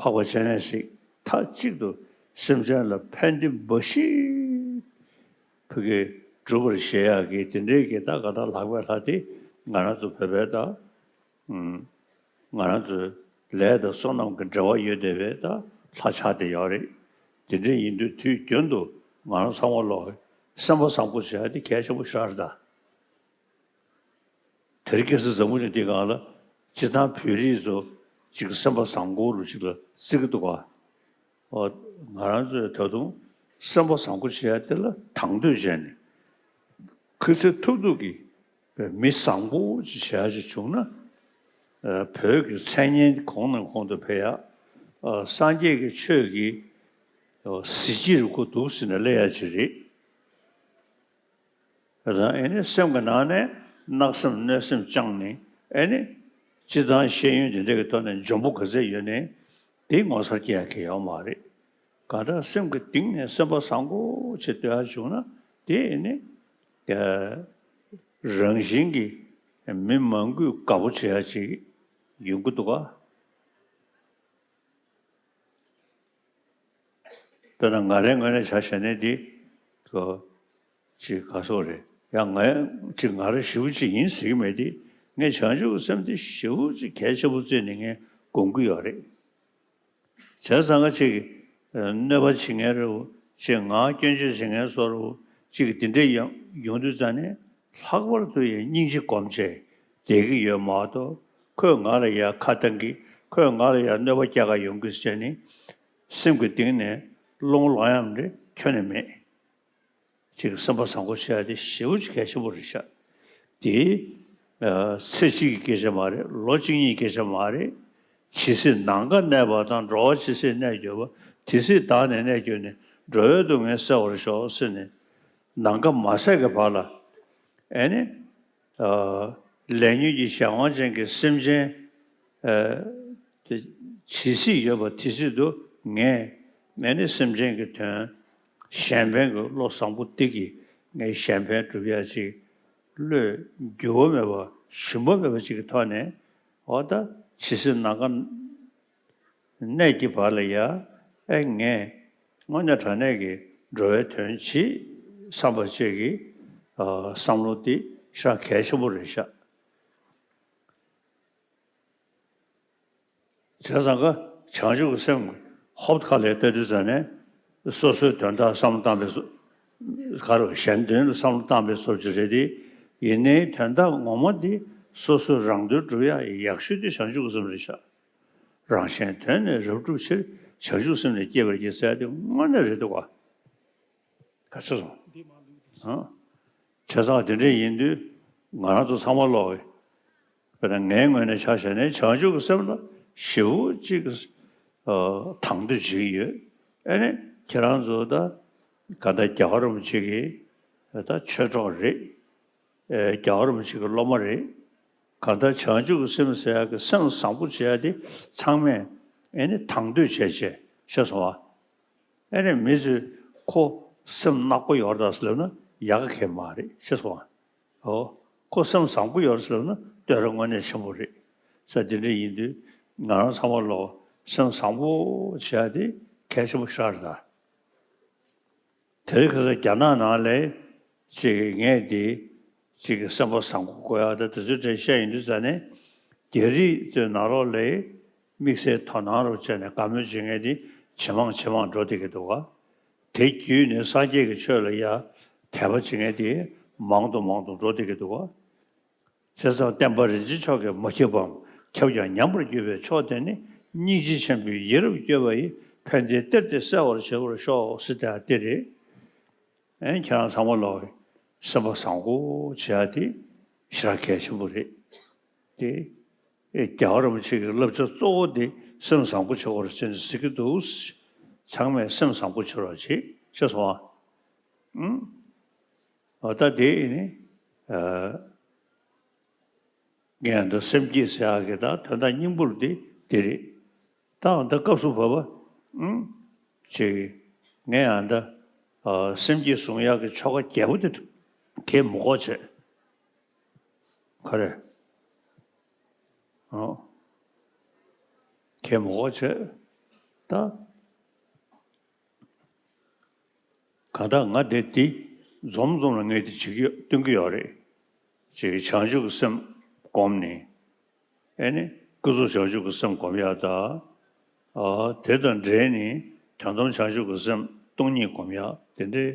འཕགས་པ་སྤྱན་རས་གཟིགས་མཐའ་གཅིག་ཏུ་སེམས་ཅན་ལ་ཕན་བདེ་འབའ་ཞིག་ཕ་གི་སྒྲུབ་པར་བཞེད་ཡག་གི་དེ་འདྲའི་གི་ད་ག་ད་ལྷག་པའི་ལྷ་དེ་ང་རང་ཚོ་བོད་པའི་ད་ང་རང་ཚོའི་ལས་དང་བསོད་ནམས་ཀྱི་འབྲེལ་བ་ཡོད་བསྡད་པའི་ད་ལྷ་ཆགས་བསྡད་ཡོད་རེད། དེ་འདྲ་ཡིན་དུས་དུས་རྒྱུན་དུ་ང་རང་ཚང་མ་ལོག་སེམས་པ་བཟང་པོ་བྱེད་ཡ་དེ་གལ་ཆེན་པོ་ཞིག་རེད་ད། དེ་རིང་ཁ་སང་འཛམ་བུ་གླིང་འདིའི་སྒང་ལ་སྤྱིར་བཏང་བོད་རིགས་ཚོ་གཅིག་སེམས་པ་བཟང་པོ་རུ་གཅིག་ལ་བརྩི་གི་འདུག་ག། ཨོ། ང་རང་ཚོས་ད་དུང་སེམས་པ་བཟང་པོ་བྱེད་ཡ་དེ་ལ་དང་དོད་བྱས་ནས་ཁུ་ཚུར་ཐུབ་ཐུབ་ཀྱིས་མི་བཟང་པོ་ཅིག་བྱེད་ཡ་ཅིག་བྱུང་ན། ཨ། བོད་ཀྱི་མཚན་སྙན་གོང་ནས་གོང་དུ་འཕེལ་ཡ། ཨ། སངས་རྒྱས་ཀྱི་ཆོས་ཀྱི་ཨ་གཟི་བརྗིད་རུ་ཁོ་འདུག་ཟེར་ནས་སླེབས་ཡ་ཅིག་རེད། རང་ཨེ་ནི་སེམས་ཀྱི་ནང་ནས་གནག་སེམས་གནོད་སེམས་བཅངས་ནས་ཨེ་ནི་སྤྱིར་བཏང་ཤེས་ཡོན་དེ་འདྲ་གི་ཐོག་ནས་འཇོན་པོ་ག་ཚད་ཡོད་ནའི་དེ་ངོ་མཚར་སྐྱེ་ཡ་གི་ཡོད་མ་རེད། གང་ལྟར་སེམས་ཀྱི་གཏིང་ནས་སེམས་པ་བཟང་པོ་ཅིག་སྡོད་ཡ་བྱུང་ན་དེ་ཨེ་ནི་རང་བཞིན་གྱིས་མི་མང་པོས་དགའ་པོ་བྱེད་ཡ་ཅིག་ཡོང་གི་འདུག་ག། དཔེར་ན་ང་རའི་ངོས་ནས་ཆ་བཞག་ནས་འདི་གོ་ཅིག་ག་སོགས་རེད། ཡང་ང་ཅིག་ང་ར་ཞེ་པོ་ཅིག་ཡིན་ཟེར་གྱི་མེད་དེ། ངས་བྱང་ཆུབ་ཀྱི་སེམས་དེ་ཞེ་པོ་ཅིག་གལ་ཆེན་པོ་བརྩིས་ནས་ངས་སྒོམ་གྱི་ཡོད་རེད། བྱས་ཙང་ང་ཅིག་གནོད་པ་བྱེད་མཁན་རེད། ཅིག་ང་སྐྱོན་བརྗོད་བྱེད་མཁན་བཟོ་འདྲ་ཅིག་དེ་འདྲས་ཡོང་ཡོང་དུས་ཙང་ནས། ལྷག་པར་དུ་ཡང་སྙིང་རྗེ་སྒོམ་བྱས་བསྡད་ཀྱི་ཡོད་མ་གཏོགས། ཁོས་ང་ལ་ཡ་ཁ་བཏང་གི། ཁོས་ང་ལ་ཡ་གནོད་པ་རྒྱག་ག་ཡོང་གི་ཟེར་ནས་སེམས་ཀྱི་གཏིང་ནས་བློ་ངོ་ལངས་ཡག་འདྲ་ཁྱོན་ནས་མེད། ཅིག་སེམས་པ་བཟང་པོ་བྱེད་ཡ་དེ་ཞེ་པོ་ཅིག་གལ་ཆེན་པོ་རེད་ཤག། དེ་ཨ་ཚེ་གཅིག་གི་སྐད་ཆ་མ་རེད། ལོ་གཅིག་གཉིས་ཀྱི་སྐད་ཆ་མ་རེད། ཇི་སྲིད་ནམ་མཁའ་གནས་པ་དང་། འགྲོ་བ་ཇི་སྲིད་གནས་གྱུར་པ། དེ་སྲིད་བདག་ནི་གནས་གྱུར་ནས། འགྲོ་བའི་སྡུག་བསྔལ་སེལ་བར་ཤོག་ཟེར་ནས། ནམ་མཁའ་མ་ཟད་ཀྱི་བར་ལ་ཨེ་ནི། ཨ། ལས་ཉོན་གྱི་གཞན་དབང་ཅན་གྱི་སེམས་ཅན། ཨ། དེ་ཇི་སྲིད་ཡོད་པ་དེ་སྲིད་དུ་ངས་ཨེ་ནི་སེམས་ཅན་གྱི་དོན་ གཞན་ཕན་གྱི་བློ་བཟང་པོ་འདི་གིས་ངས་གཞན་ཕན་སྒྲུབ་ཡ་ཅིག་བློས་འགྱུར་བ་མེད་པ་ཞུམ་པ་མེད་པ་ཅིག་གི་ཐོག་ནས། འོ་ད་ཇི་སྲིད་ནམ་མཁའ་གནས་ཀྱི་བར་ལ་ཡ། ཨེ་ངས་དངོས་གནས་དྲང་གནས་ཀྱི་འགྲོ་བའི་དོན་བྱེད་བསམ་པ་བཅས་ཀྱི་ཨ་བསམ་བློ་འདི་ཤ་གལ་ཆེན་པོ་རེད་ཤག་བྱས་ཙང་ཀ་བྱང་ཆུབ་ཀྱི་སེམས་ཧོབ་ཁ་ལས་ལྟ་དུས་ཙ་ནས་སོ་སོའི་དོན་དག་བསམ་བློ་བཏང་པའི་བཟོ། ག་རེ་གཞན་དོན་ལ་བསམ་བློ་བཏང་པའི་བཟོ་ཅིག་རེད་དེ། ཡིན་ནའི་དོན་དག་ངོ་མ་འདི་སོ་སོའི་རང་དོན་སྒྲུབ་ཡ་ཡག་ཤོས་དེ་བྱང་ཆུབ་ཀྱི་སེམས་རེད་ཤག་རང་གཞན་དོན་ནི་རབ་བསྒྲུབ་ཕྱིར། བྱང་ཆུབ་སེམས་ནི་བསྐྱེད་པར་བགྱི་ཟེར་ཡ་དེ་དངོས་གནས་རེད་འདུག་ག་ག་ཚོད་སོང་། ཨ། བྱས་ཙང་དེ་འདྲ་ཡིན་དུས་ང་རང་ཚོ་ཚང་མ་ལོག་གི། དཔེར་ན་ངའི་ངོས་ནས་ཆ་བཞག་ནས་བྱང་ཆུབ་ཀྱི་སེམས་ལ་ཞེ་པོ་ཅིག་གི་ཨ་དང་དོད་བྱེད་ཀྱི་ཡོད། ཨ་ནི་ཁྱེད་རང་ཚོ་ད་ག་ད་རྒྱལ་བ་རིན་པོ་ཆེ་གི་ད་ཆོས་གྲོགས་རེད། ཨེ་རྒྱལ་བ་རིན་པོ་ཆེ་གི་སློབ་མ་རེད། གང་ལྟར་བྱང་ཆུབ་ཀྱི་སེམས་ཟེར་ཡག་གི་སེམས་བཟང་པོ་བྱེད་ཡག་དེ་ཚང་མས་ཨེ་ནི་དང་དོད་བྱས་བྱས། ཤེས་སོང་ཨ། ཨེ་ནི་མི་ཚོས་ཁོ་སེམས་ནག་པོ་ཡོད་རེད་ཟེར་ལབ་ན་ཡག་ག་གེ་མ་རེད། ཤེས་སོང་ཨ། ཨོ། ཁོ་སེམས་བཟང་པོ་ཡོད་རེད་ཟེར་ལབ་ན་བསྟོད་ར་དངོས་གནས་ཆེན་པོ་རེད། ས་དེ་འདྲ་ཡིན་དུས་ང་རང་ཚང་མ་ལོ་སེམས་བཟང་པོ་བྱེད་ཡག་དེ་གལ་ཆེན་པོ་ཞིག་རེད་ད། དེ་རིང་ཁ་སང་རྒྱ་ནག་ནང་ལ་ཅིག་ངས་འདི་ཅིག་གི་སེམས་པ་བཟང་པོ་དགོས་ཡག་དང་དེ་ཚོའི་གྲས་བཤད་ཡིན་དུས་ཙ་ནས། རྒྱ་རིགས་ཚོའི་ནང་ལོགས་ལ་དམིགས་བསལ་དོ་སྣང་རུ་བྱས་ནས་དགའ་མོས་བྱེད་མཁན་དེ་ཇེ་མང་ཇེ་མང་འགྲོ་བསྡད་ཀྱི་འདུག་ག་དེ་བརྒྱུད་ནས་སངས་རྒྱས་ཀྱི་ཆོས་ལ་ཡ་དད་པ་བྱེད་མཁན་དེ་མང་དུ་མང་དུ་འགྲོ་བསྡད་ཀྱི་འདུག་ག་བྱས་ཙང་བསྟན་པ་རིན་ཆེན་མཆོག་གིས་མ་ཁྱབ་པའམ་ཁྱབ་ཀྱང་ཉམས་པར་གྱུར་པའི་ཕྱོགས་དེ་ནི། སྙིང་རྗེ་ཆེན་པོས་ཡིད་རབ་བསྐྱོད་པ་ཡིས། ཕན་བདེའི་གཏེར་དེ་གསལ་བར་བྱེད་པར་ཤོག་ཟེར་དེ་དེ་རེད། ཨེ་ཁྱེད་རང་ཚང་མ་ལོག་སེམས་པ་བཟང་པོ་བྱེད་ཡག་དེ་ཞེ་དྲག་གལ་ཆེན་པོ་རེད། དེ་ཨེ་རྒྱལ་བ་རིན་པོ་ཆེ་གི་བསླབ་བྱ་གཙོ་བོ་དེ་སེམས་བཟང་པོ་བྱེད་དགོས་རེད་ཟེར་ནས་ཟེར་གྱི་འདུག་ཚང་མས་སེམས་བཟང་པོ་བྱེད་རོགས་བྱེད། ཤེས་སོང་ཨ། ཨུམ། འོ་ད་དེ་ནི་ཨ། ངས་ཡང་ད་སེམས་བསྐྱེད་ཟེར་ཡག་གི་ད་དོན་དག་སྙིང་པོ་དེ་དེ་རེད། ད་འོ་ད་སྐབས་སུ་བབ་པ་ཨུམ། ཅིག་ངས་ཡང་ད་ཨ་སེམས་བསྐྱེད་བཟུང་ཡག་གི་ཆོ་ག་རྒྱས་པོ་དེ་གས་མི་དགོས་བྱས། ག་རེ། ཨོ། གས་མི་དགོས་བྱས། ད། གང་ལྟར་ང་དེ་དེ་འཛོམས་འཛོམས་ལ་ངས་དེ་བྱེད་ཀྱི་ཡོད། སྟོན་གྱི་ཡོད་རེད། ཅིག་བྱང་ཆུབ་ཀྱི་སེམས་བསྒོམས་ནས། ཨེ་ནི་ཀུན་རྫོབ་བྱང་ཆུབ་ཀྱི་སེམས་བསྒོམ་ཡག་དང་། ཨ་དེ་དང་འབྲེལ་ནས་དོན་དམ་བྱང་ཆུབ་ཀྱི་སེམས་སྟོང་ཉིད་བསྒོམ་ཡག་དེ་འདྲའི་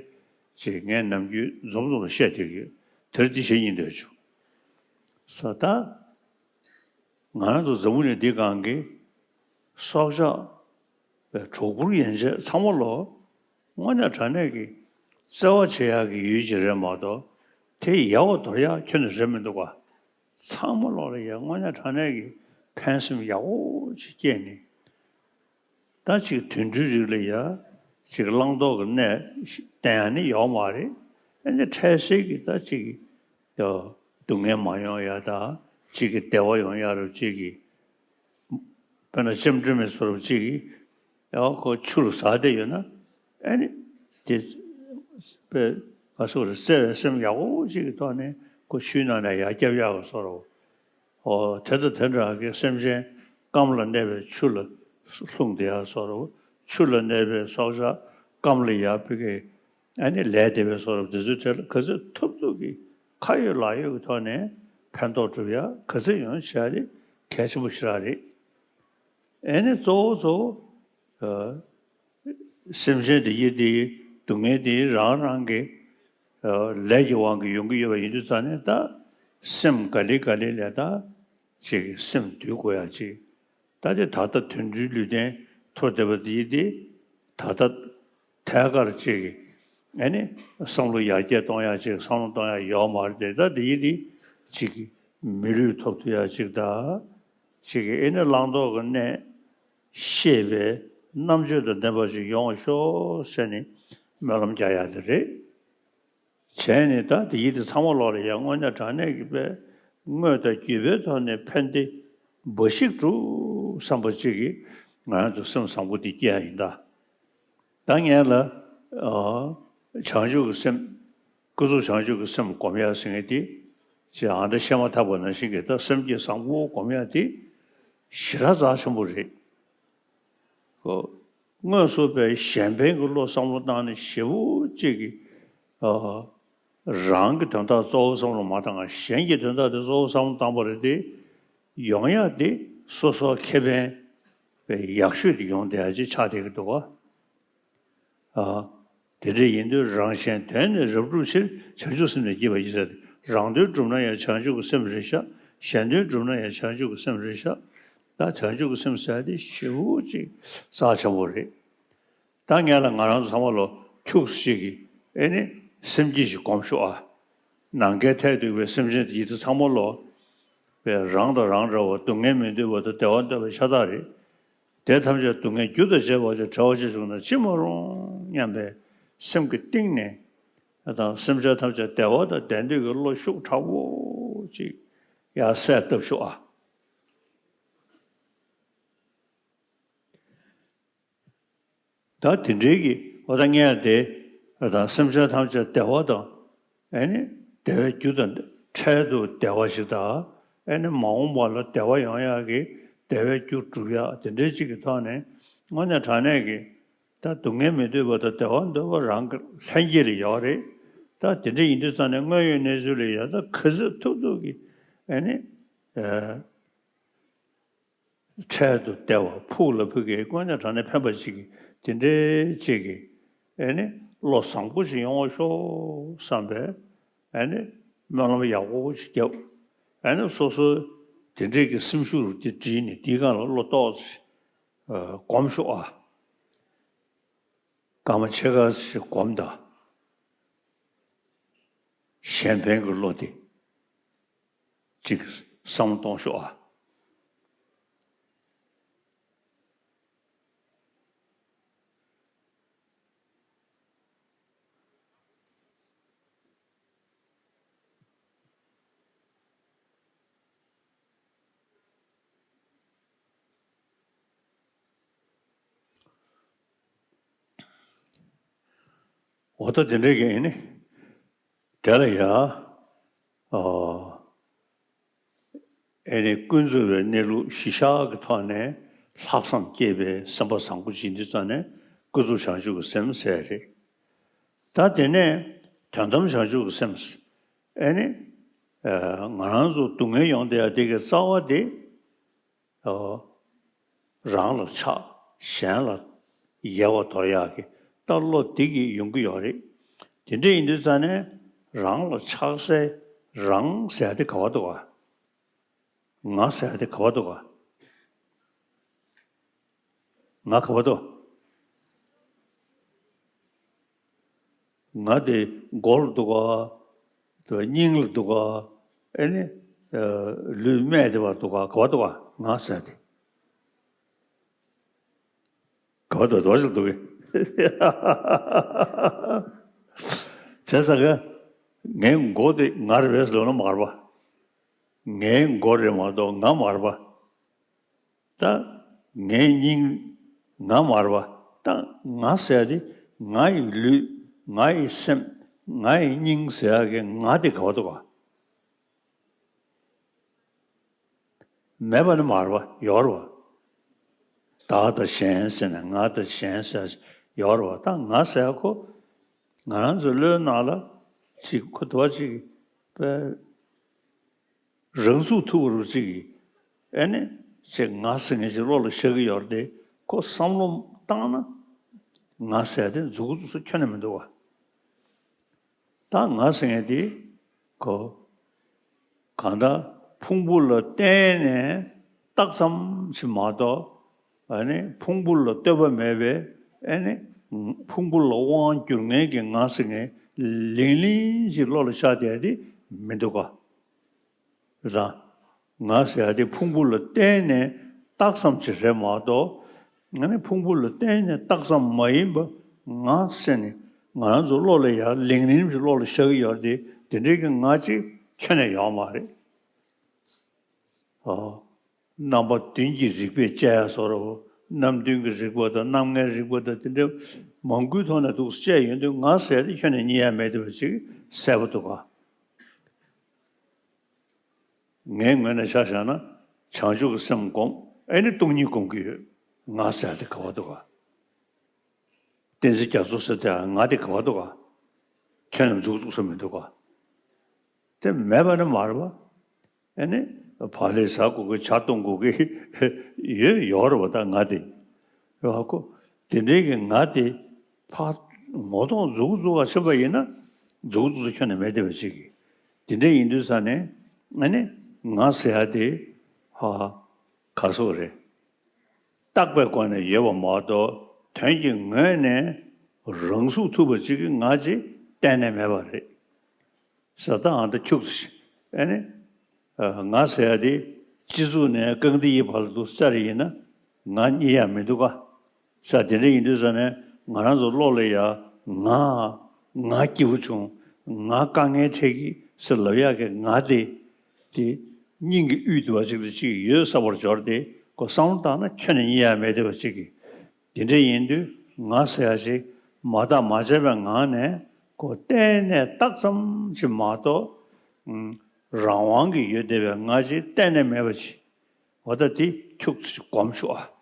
ཅིག་ངས་ནམ་རྒྱུན་འཛོམས་འཛོམས་ལ་བཤད་བསྡད་ཀྱི་ཡོད། དེར་དེ་བྱེད་སྙིང་འདོད་བྱུང་། ས་ད། ང་རང་ཚོ་འཛམ་བུ་གླིང་འདི་སྒང་གི་སྲོག་ཆགས་པའི་གྲོག་སྦུར་ཡན་ཆད་ཚང་མ་ལོ་དངོས་གནས་དྲང་གནས་ཀྱི་བརྩེ་བ་བྱེད་ཡག་གི་ཡུལ་ཅིག་རེད་མ་གཏོགས། དེ་ཡལ་བ་དོར་ཡག་ཁྱོན་ནས་རེད་མི་འདུག་ག་ཚང་མ་ལོ་ལ་ཡ་དངོས་གནས་དྲང་གནས་ཀྱི་ཕན་སེམས་ཡག་པོ་ཅིག་སྐྱེས་ནས། ད་ཅིག་དུད་འགྲོའི་རིགས་ལ་ཡ་ཅིག་བླང་དོར་གྱི་གནས་བསྟན་ཡག་ནི་ཡོག་མ་རེད། ཨ་ནི་འཕྲལ་སེལ་གྱི་ད་ཅིག་སྡུག་བསྔལ་མ་ཡོང་ཡ་ད་ཅིག་གི་བདེ་བ་ཡོང་ཡ་རུ་ཅིག་གི་དཔེར་ན་ལྕེམ་དྲི་མེད་བཟོ་འདྲ་ཅིག་གིས་ཡང་ཁོ་ཆུ་ལ་ཟགས་བསྡད་ཡོད་ན། ཨ་ནི་དེ་དཔེ་ག་སོགས་རེད། བརྩེ་བའི་སེམས་ཡག་པོ་ཅིག་གི་ཐོག་ནས་ཁོ་ཆུའི་ནང་ནས་ཡར་བསྐྱབ་ཡག་གི་བཟོ་འདྲ། ཨོ་དེ་དང་དེ་འདྲ་གི་སེམས་ཅན་སྐམ་ལ་གནས་པའི་ཆུ་ལ་ལྷུང་བསྡད་ཡག་བཟོ་འདྲ། ཆུ་ལ་གནས་པའི་སྲོག་ཆགས་སྐམ་ལ་ཡར་ཕ་གི་ཨ་ནི་ལས་དེ་བས་སོགས་རབ་དེ་ཚོའི་གྲས་ལ་ག་ཚོད་ཐུབ་ཐུབ་ཀྱིས་ཁ་ཡོད་ལག་ཡོད་ཀྱི་ཐོག་ནས་ཕན་ཐོགས་སྒྲུབ་ཡ་ག་ཚོད་ཡོང་བྱ་རེད། གལ་ཆེན་པོ་ཞེ་དྲག་རེད། ཨ་ནི་གཙོ་བོ་གཙོ་བོ་སེམས་ཅན་དེ་ཡི་དེ་སྡུག་བསྔལ་དེ་རང་རང་གི་ལས་ཀྱི་དབང་གིས་ཡོང་གི་ཡོད་པ་ཡིན་དུས་ཙང་ནས། ད་སེམས་ག་ལེ་ག་ལེ་ལས་ད་ཅིག་སེམས་འདུལ་དགོས་ཡ་ཅིག་ད་དེ་ད་ལྟ་དུད་འགྲོའི་ལུས་རྟེན་ཐོབ་བསྡད་པ་འདི་དེ་ད་ལྟ་ཐད་ཀར་ཅིག་ཨ་ནི་བསམ་བློ་ཡར་རྒྱས་གཏོང་ཡ་ཅིག་བསམ་བློ་གཏོང་ཡ་ཡོད་མ་རེད་དེ། ད་འདི་དེ་ཅིག་མི་ལུས་ཐོབ་ཐུབ་ཡ་ཅིག་ད་ཅིག་ཨ་ནི་བླང་དོར་གྱི་གནས་ཤེས་པའི་རྣམ་དཔྱོད་དང་ལྡན་པ་ཅིག་ཡོང་བ་ཤོག་ཟེར་ནས་སྨོན་ལམ་རྒྱག་ཡ་དེ་རེད། བྱས་ནས་ད་དེ་ཡི་དེ་ཚང་མ་ལོག་ལ་ཡ་དངོས་གནས་དྲང་གནས་ཀྱི་དཔེ་དངོས་དང་བརྒྱུད་པའི་ཐོག་ནས་ཕན་བདེ་འབའ་ཞིག་སྒྲུབ་བསམ་པ་ཅིག་གིས་ང་རང་ཚོ་སེམས་བཟང་པོ་འདི་སྐྱེ་ཡ་ཡིན་ད། ད་ངས་ལ་ ཨ། བྱང་ཆུབ་ཀྱི་སེམས། ཀུན་རྫོབ་བྱང་ཆུབ་ཀྱི་སེམས་སྒོམ་ཡ་ཟེར་མཁན་དེ། ཅེས་ཨ་མདའ་བཤད་མ་ཐག་པ་ནང་བཞིན་གྱི་ད་སེམས་བསྐྱེད་བཟང་པོ་སྒོམ་ཡ་དེ་ཞེ་དྲག་རྩ་ཆེན་པོ་རེད། ཁོ། དངོས་སུ་པའི་གཞན་ཕན་གྱི་བློ་བསམ་བློ་བཏང་ནས་ཞེ་པོ་ཅིག་གི། ཨ། རང་གི་དོན་དག་གཙོ་བོ་བསམ་བློ་མ་བཏང་། གཞན་གྱི་དོན་དག་དེ་གཙོ་བོ་བསམ་བློ་བཏང་པ་རེད་དེ། ཡོང་ཡ་དེ་སོ་སོ་ཁེ་ཕན་པའི་ཡག་ཤོས་དེ་ཡོང་བསྡད་ཡ་ཅིག་ཆགས་བསྡད་ཀྱི་འདུག་བ། ཨ། དེ་འདྲ་ཡིན་དུས་རང་གཞན་དོན་ནི་རབ་བསྒྲུབ་ཕྱིར། བྱང་ཆུབ་སེམས་ནི་བསྐྱེད་པར་བགྱི་ཟེར་ཏེ། རང་དོན་བསྒྲུབ་ན་ཡང་བྱང་ཆུབ་ཀྱི་སེམས་རེད་ཤག་གཞན་དོན་བསྒྲུབ་ན་ཡང་བྱང་ཆུབ་ཀྱི་སེམས་རེད་ཤག་ད་བྱང་ཆུབ་ཀྱི་སེམས་ཟེར་ཡ་དེ་ཞེ་པོ་ཅིག་རྩ་ཆེན་པོ་རེད། ད་ངས་ལ་ང་རང་ཚོ་ཚང་མ་ལོ་ཁྱུག་ཙམ་ཞིག་གིས་ཨེ་ནི་སེམས་བསྐྱེད་ཅིག་སྒོམ་ཤོག་ཨ། ནམ་མཁའི་མཐས་གཏུགས་པའི་སེམས་ཅན་དེ་ཚོ་ཚང་མ་ལོ། པའི་རང་དང་རང་འདྲ་བ། སྡུག་བསྔལ་མི་འདོད་པ་དང་བདེ་བ་འདོད་པ་ཤ་སྟག་རེད། དེ་ཐམས་ཅད་སྡུག་བསྔལ་རྒྱུ་དང་བཅས་པ་ལས་བྲལ་བར་ཤོག་ཅིག་བྱུང་ན་ཅི་མ་རུང་སྙམ་པའི་སེམས་ཀྱི་གཏིང་ནས། ད་སེམས་ཅན་ཐམས་ཅད་བདེ་བ་དང་ལྡན་འདོད་ཀྱི་བློ་ཤུགས་དྲག་པོ་ཅིག་ཡར་གསལ་བཏབ་ཤོག་ཨ། ད་དེ་འདྲའི་གི་འོ་ད་ངས་དེ། ད་སེམས་ཅན་ཐམས་ཅད་བདེ་བ་དང་། ཨེ་ནི་བདེ་བའི་རྒྱུ་དང་འཕྲལ་དུ་བདེ་བ་ཞིག་དང་། ཨེ་ནི་མ་འོངས་པ་ལ་བདེ་བ་ཡོང་ཡག་གི་བདེ་བའི་རྒྱུ་སྒྲུབ་ཡག་དེ་འདྲའི་ཅིག་གི་ཐོག་ནས། དངོས་གནས་དྲང་གནས་ཀྱི་ད་སྡུག་བསྔལ་མི་འདོད་པ་དང་བདེ་བ་འདོད་པ་རང་གི་ལྷན་སྐྱེས་ལ་ཡོད་རེད། ད་དེ་འདྲ་ཡིན་དུས་ཙང་ནས་དངོས་ཡོད་གནས་ཚུལ་ལ་ཡང་ད་ག་ཚོད་ཐུབ་ཐུབ་ཀྱི་ཨེ་ནི། ཨ། འཕྲལ་དུ་བདེ་བ་ཕུགས་ལ་ཕུགས་ཀྱི་དངོས་གནས་དྲང་གནས་ཕན་པ་ཅིག་གི་དེ་འདྲའི་ཅིག་གི་ཨེ་ནི་བློ་བཟང་པོ་ཞིག་ཡོང་བ་ཤོག་བསམ་པའི་ཨེ་ནི་སྨོན་ལམ་ཡག་པོ་ཞིག་བརྒྱབ། ཨེ་ནི་སོ་སོའི་དེ་འདྲའི་གི་སེམས་ཤུགས་དེ་བསྒྲིལ་ནས་དེའི་སྒང་ལ་བློ་ཏོག་ཙམ་སྒོམ་ཤོག་ཨ། སྐར་མ་ཕྱེད་ཀ་ཞིག་སྒོམ་དང་། གཞན་ཕན་གྱི་བློ་དེ་ཅིག་བསམ་བློ་གཏོང་ཤོག་ཨ། འོ་ད་དེ་འདྲ་གི་ཨེ་ནི། དེ་ལ་ཡ། ཨ། ཨེ་ནི་ཀུན་རྫོབ་པའི་གནས་ལུགས་གཞི་བཞག་གི་ཐོག་ནས་ལྷག་བསམ་སྐྱེས་པའི་སེམས་པ་བཟང་པོ་ཅིག་འདི་ཙམ་ནས་ཀུན་རྫོབ་བྱང་ཆུབ་ཀྱི་སེམས་ཟེར་རེད། ད་དེ་ནས་དོན་དམ་བྱང་ཆུབ་ཀྱི་སེམས། ཨེ་ནི། ཨ། ང་རང་ཚོ་སྡུག་བསྔལ་ཡོང་བསྡད་ཡ་དེ་གི་རྩ་བ་དེ། ཨོ། རང་ལ་ཆགས། གཞན་ལ་ཡལ་བར་དོར་ཡག་གི་ད་བློ་འདི་གིས་ཡོང་གི་ཡོད་རེད། དེ་འདྲ་ཡིན་དུས་ཙང་ནས་རང་ལ་ཆགས་སའི་རང་ཟེར་ཡ་དེ་ག་བར་འདུག་ག་ང་ཟེར་ཡ་དེ་ག་བར་འདུག་ག་ང་ག་བར་འདུག་ང་དེ་མགོ་ལ་འདུག་ག་དེ་སྙིང་ལ་འདུག་ག་ཨེ་ནི། ཨ། ལུས་སྨད་དེ་བར་འདུག་ག་ག་བར་འདུག་ག་ང་ཟེར་དེ། ག་བར་འདུག་དོ་ཞིག་འདུག་གི་བྱས་ཙང་གི་ངའི་མགོ་དེ་ང་རེད་པས་ལབ་ན་མ་རེད་པ། ངའི་མགོ་རེད་མ་གཏོགས་ང་མ་རེད་པ། ད་ངའི་སྙིང་ང་མ་རེད་པ། ད་ང་ཟེར་ཡ་དེ་ང་ཡི་ལུས། ང་ཡི་སེམས། ང་ཡི་སྙིང་ཟེར་ཡ་གི་ང་དེ་ག་བར་འདུག་ག་མེད་པ་ནི་མ་རེད་པ། ཡོད་རེད་པ། བདག་དང་གཞན་ཟེར་ནས་ང་དང་གཞན་ཟེར་ཡོད་རེད་པ། ད་ང་ཟེར་ཡ་ཁོ་ང་རང་ཚོའི་བློའི་ནང་ལ་ཅིག་ཁོ་དོ་ཅིག་པའི་རང་ཚུགས་ཐུབ་པ་རུ་ཅིག་གིས་ཨེ་ནི་ཅིག་ང་ཟེར་མཁན་ཅིག་བློ་ལ་ཤར་གྱི་ཡོད་རེད་དེ། ཁོ་བསམ་བློ་བཏང་ན་ང་ཟེར་དེ་མཛུབ་གུ་ཚོ་ཁྱོན་ནས་མི་འདུག་བ། ད་ང་ཟེར་མཁན་དེ་ཁོ་གང་ལྟར་ཕུང་པོ་ལ་བརྟེན་ནས་རྟགས་ཙམ་ཞིག་མ་གཏོགས། ཨ་ནི་ཕུང་པོ་ལ་ལྟོས་པ་མེད་པའི། ཨ་ནི་ཕུང་པོ་ལ་དབང་བསྒྱུར་མཁན་གྱི་ང་ཟེར་མཁན་ལིང་ལིང་ཞིག་བློ་ལ་ཤར་བསྡད་དེ་མི་འདུག་ག་རེད་ད། ང་ཟེར་ཡ་དེ་ཕུང་པོ་ལ་བརྟེན་ནས་རྟགས་ཙམ་ཅིག་རེད་མ་གཏོགས། ང་ནི་ཕུང་པོ་ལ་བརྟེན་ནས་རྟགས་ཙམ་མ་ཡིན་པ་ང་ཟེར་ནས་ང་རང་ཚོ་བློ་ལ་ཡ་ལིང་ལིང་ཞིག་བློ་ལ་ཤར་གྱི་ཡོད་རེད་དེ། དེ་འདྲའི་གི་ང་ཅིག་ཁྱོན་ནས་ཡོད་མ་རེད། ཨོ། རྣམ་པ་བདུན་གྱི་རིགས་པས་དཔྱད་ཡ་བཟོ་འདྲ་བོ། རྣམ་བདུན་གྱི་རིག་པ་དང་རྣམ་ལྔའི་རིག་པ་དང་དེ་འདྲ་མང་པོའི་ཐོག་ནས་འདུག་སེ་བཤད་ཡོང་དུས། ང་ཟེར་ཡ་དེ་ཁྱོན་ནས་རྙེད་ཡ་མེད་བསྡད་པ་ཅིག་གསལ་པོ་འདུག་ག་ངའི་ངོས་ནས་ཆ་བཞག་ན། བྱང་ཆུབ་ཀྱི་སེམས་སྒོམ། ཨེ་ནི་སྟོང་ཉིད་སྒོམ་གྱི་ཡོད། ང་ཟེར་ཡ་དེ་ག་པར་འདུག་ག་བསྟན་འཛིན་རྒྱ་མཚོ་ཟེར་དེ་ང་དེ་ག་པར་འདུག་ག་ཁྱོན་ནས་འཛུགས་འཛུགས་ས་མི་འདུག་ག་དེ་མེད་པ་ནི་མ་རེད་པ། ཨེ་ནི། བག་ལེབ་ཟ་དགོས་ཀི། ཇ་འཐུང་དགོས་ཀི་ཡོད་ཡོད་རེད་པ། ད་ང་དེ། རེད་པ་ཁོ། དེ་འདྲའི་གི་ང་དེ་ཕར་ངོ་གདོང་འཛུགས་འཛུགས་པ་ཕྱིན་པ་ཡིན་ན། འཛུགས་འཛུགས་ས་ཁྱོན་ནས་མེད་བསྡད་པ་ཅིག་གི་དེ་འདྲ་ཡིན་དུས་ཙ་ནས། ཨེ་ནི། ང་ཟེར་ཡ་དེ། ཧ། ག་སོགས་རེད། བཏགས་པའི་སྒོ་ནས་ཡོད་པ་མ་གཏོགས། དོན་གྱི་ངོས་ནས་རང་གཟུགས་ཐུབ་པ་ཅིག་གི་ང་ཅིག་གཏན་ནས་མེད་པ་རེད། ཟེར། ད་ཨ་ད་ཁྱུག་ཙམ། ཨེ་ནི། ཨ། ང་ཟེར་ཡ་དེ་སྤྱི་གཙུག་ནས་རྐང་མཐིལ་གྱི་བར་ལ་འདུག་སེ་བཙལ་ཡིན་ན། ང་རྙེད་ཡ་མི་འདུག་ག་ཟེར། དེ་འདྲ་ཡིན་དུས་ཙ་ནས་ང་རང་ཚོ་བློ་ལ་ཡ། ང་། ང་སྐྱིད་པོ་བྱུང་། ང་དཀའ་ངལ་འཕྲད་ཀྱི་ཟེར་ལབ་ཡག་གི་ང་དེ། དེ་སྙིང་གི་དབུས་དུ་བ་ཅིག་ལ་ཅིག་ཡོད་བསམ་པར་འབྱོར་ཏེ། ཁོ་བསམ་བློ་བཏང་ན་ཁྱོན་ནས་རྙེད་ཡ་མེད་བསྡད་པ་ཅིག་གི་དེ་འདྲ་ཡིན་དུས། ང་ཟེར་ཡ་ཅིག་མ་བརྟགས་མ་དཔྱད་པའི་ངང་ནས་ཁོ་གཏན་ནས་བཏགས་ཙམ་ཅིག་མ་གཏོགས། ཨུམ། རང་དབང་གིས་ཡོད་བསྡད་པའི་ང་ཅིག་གཏན་ནས་མེད་པ་ཅིག་འོ་ད་དེ་ཁྱུག་ཙམ་སྒོམ་ཤོག་ཨ།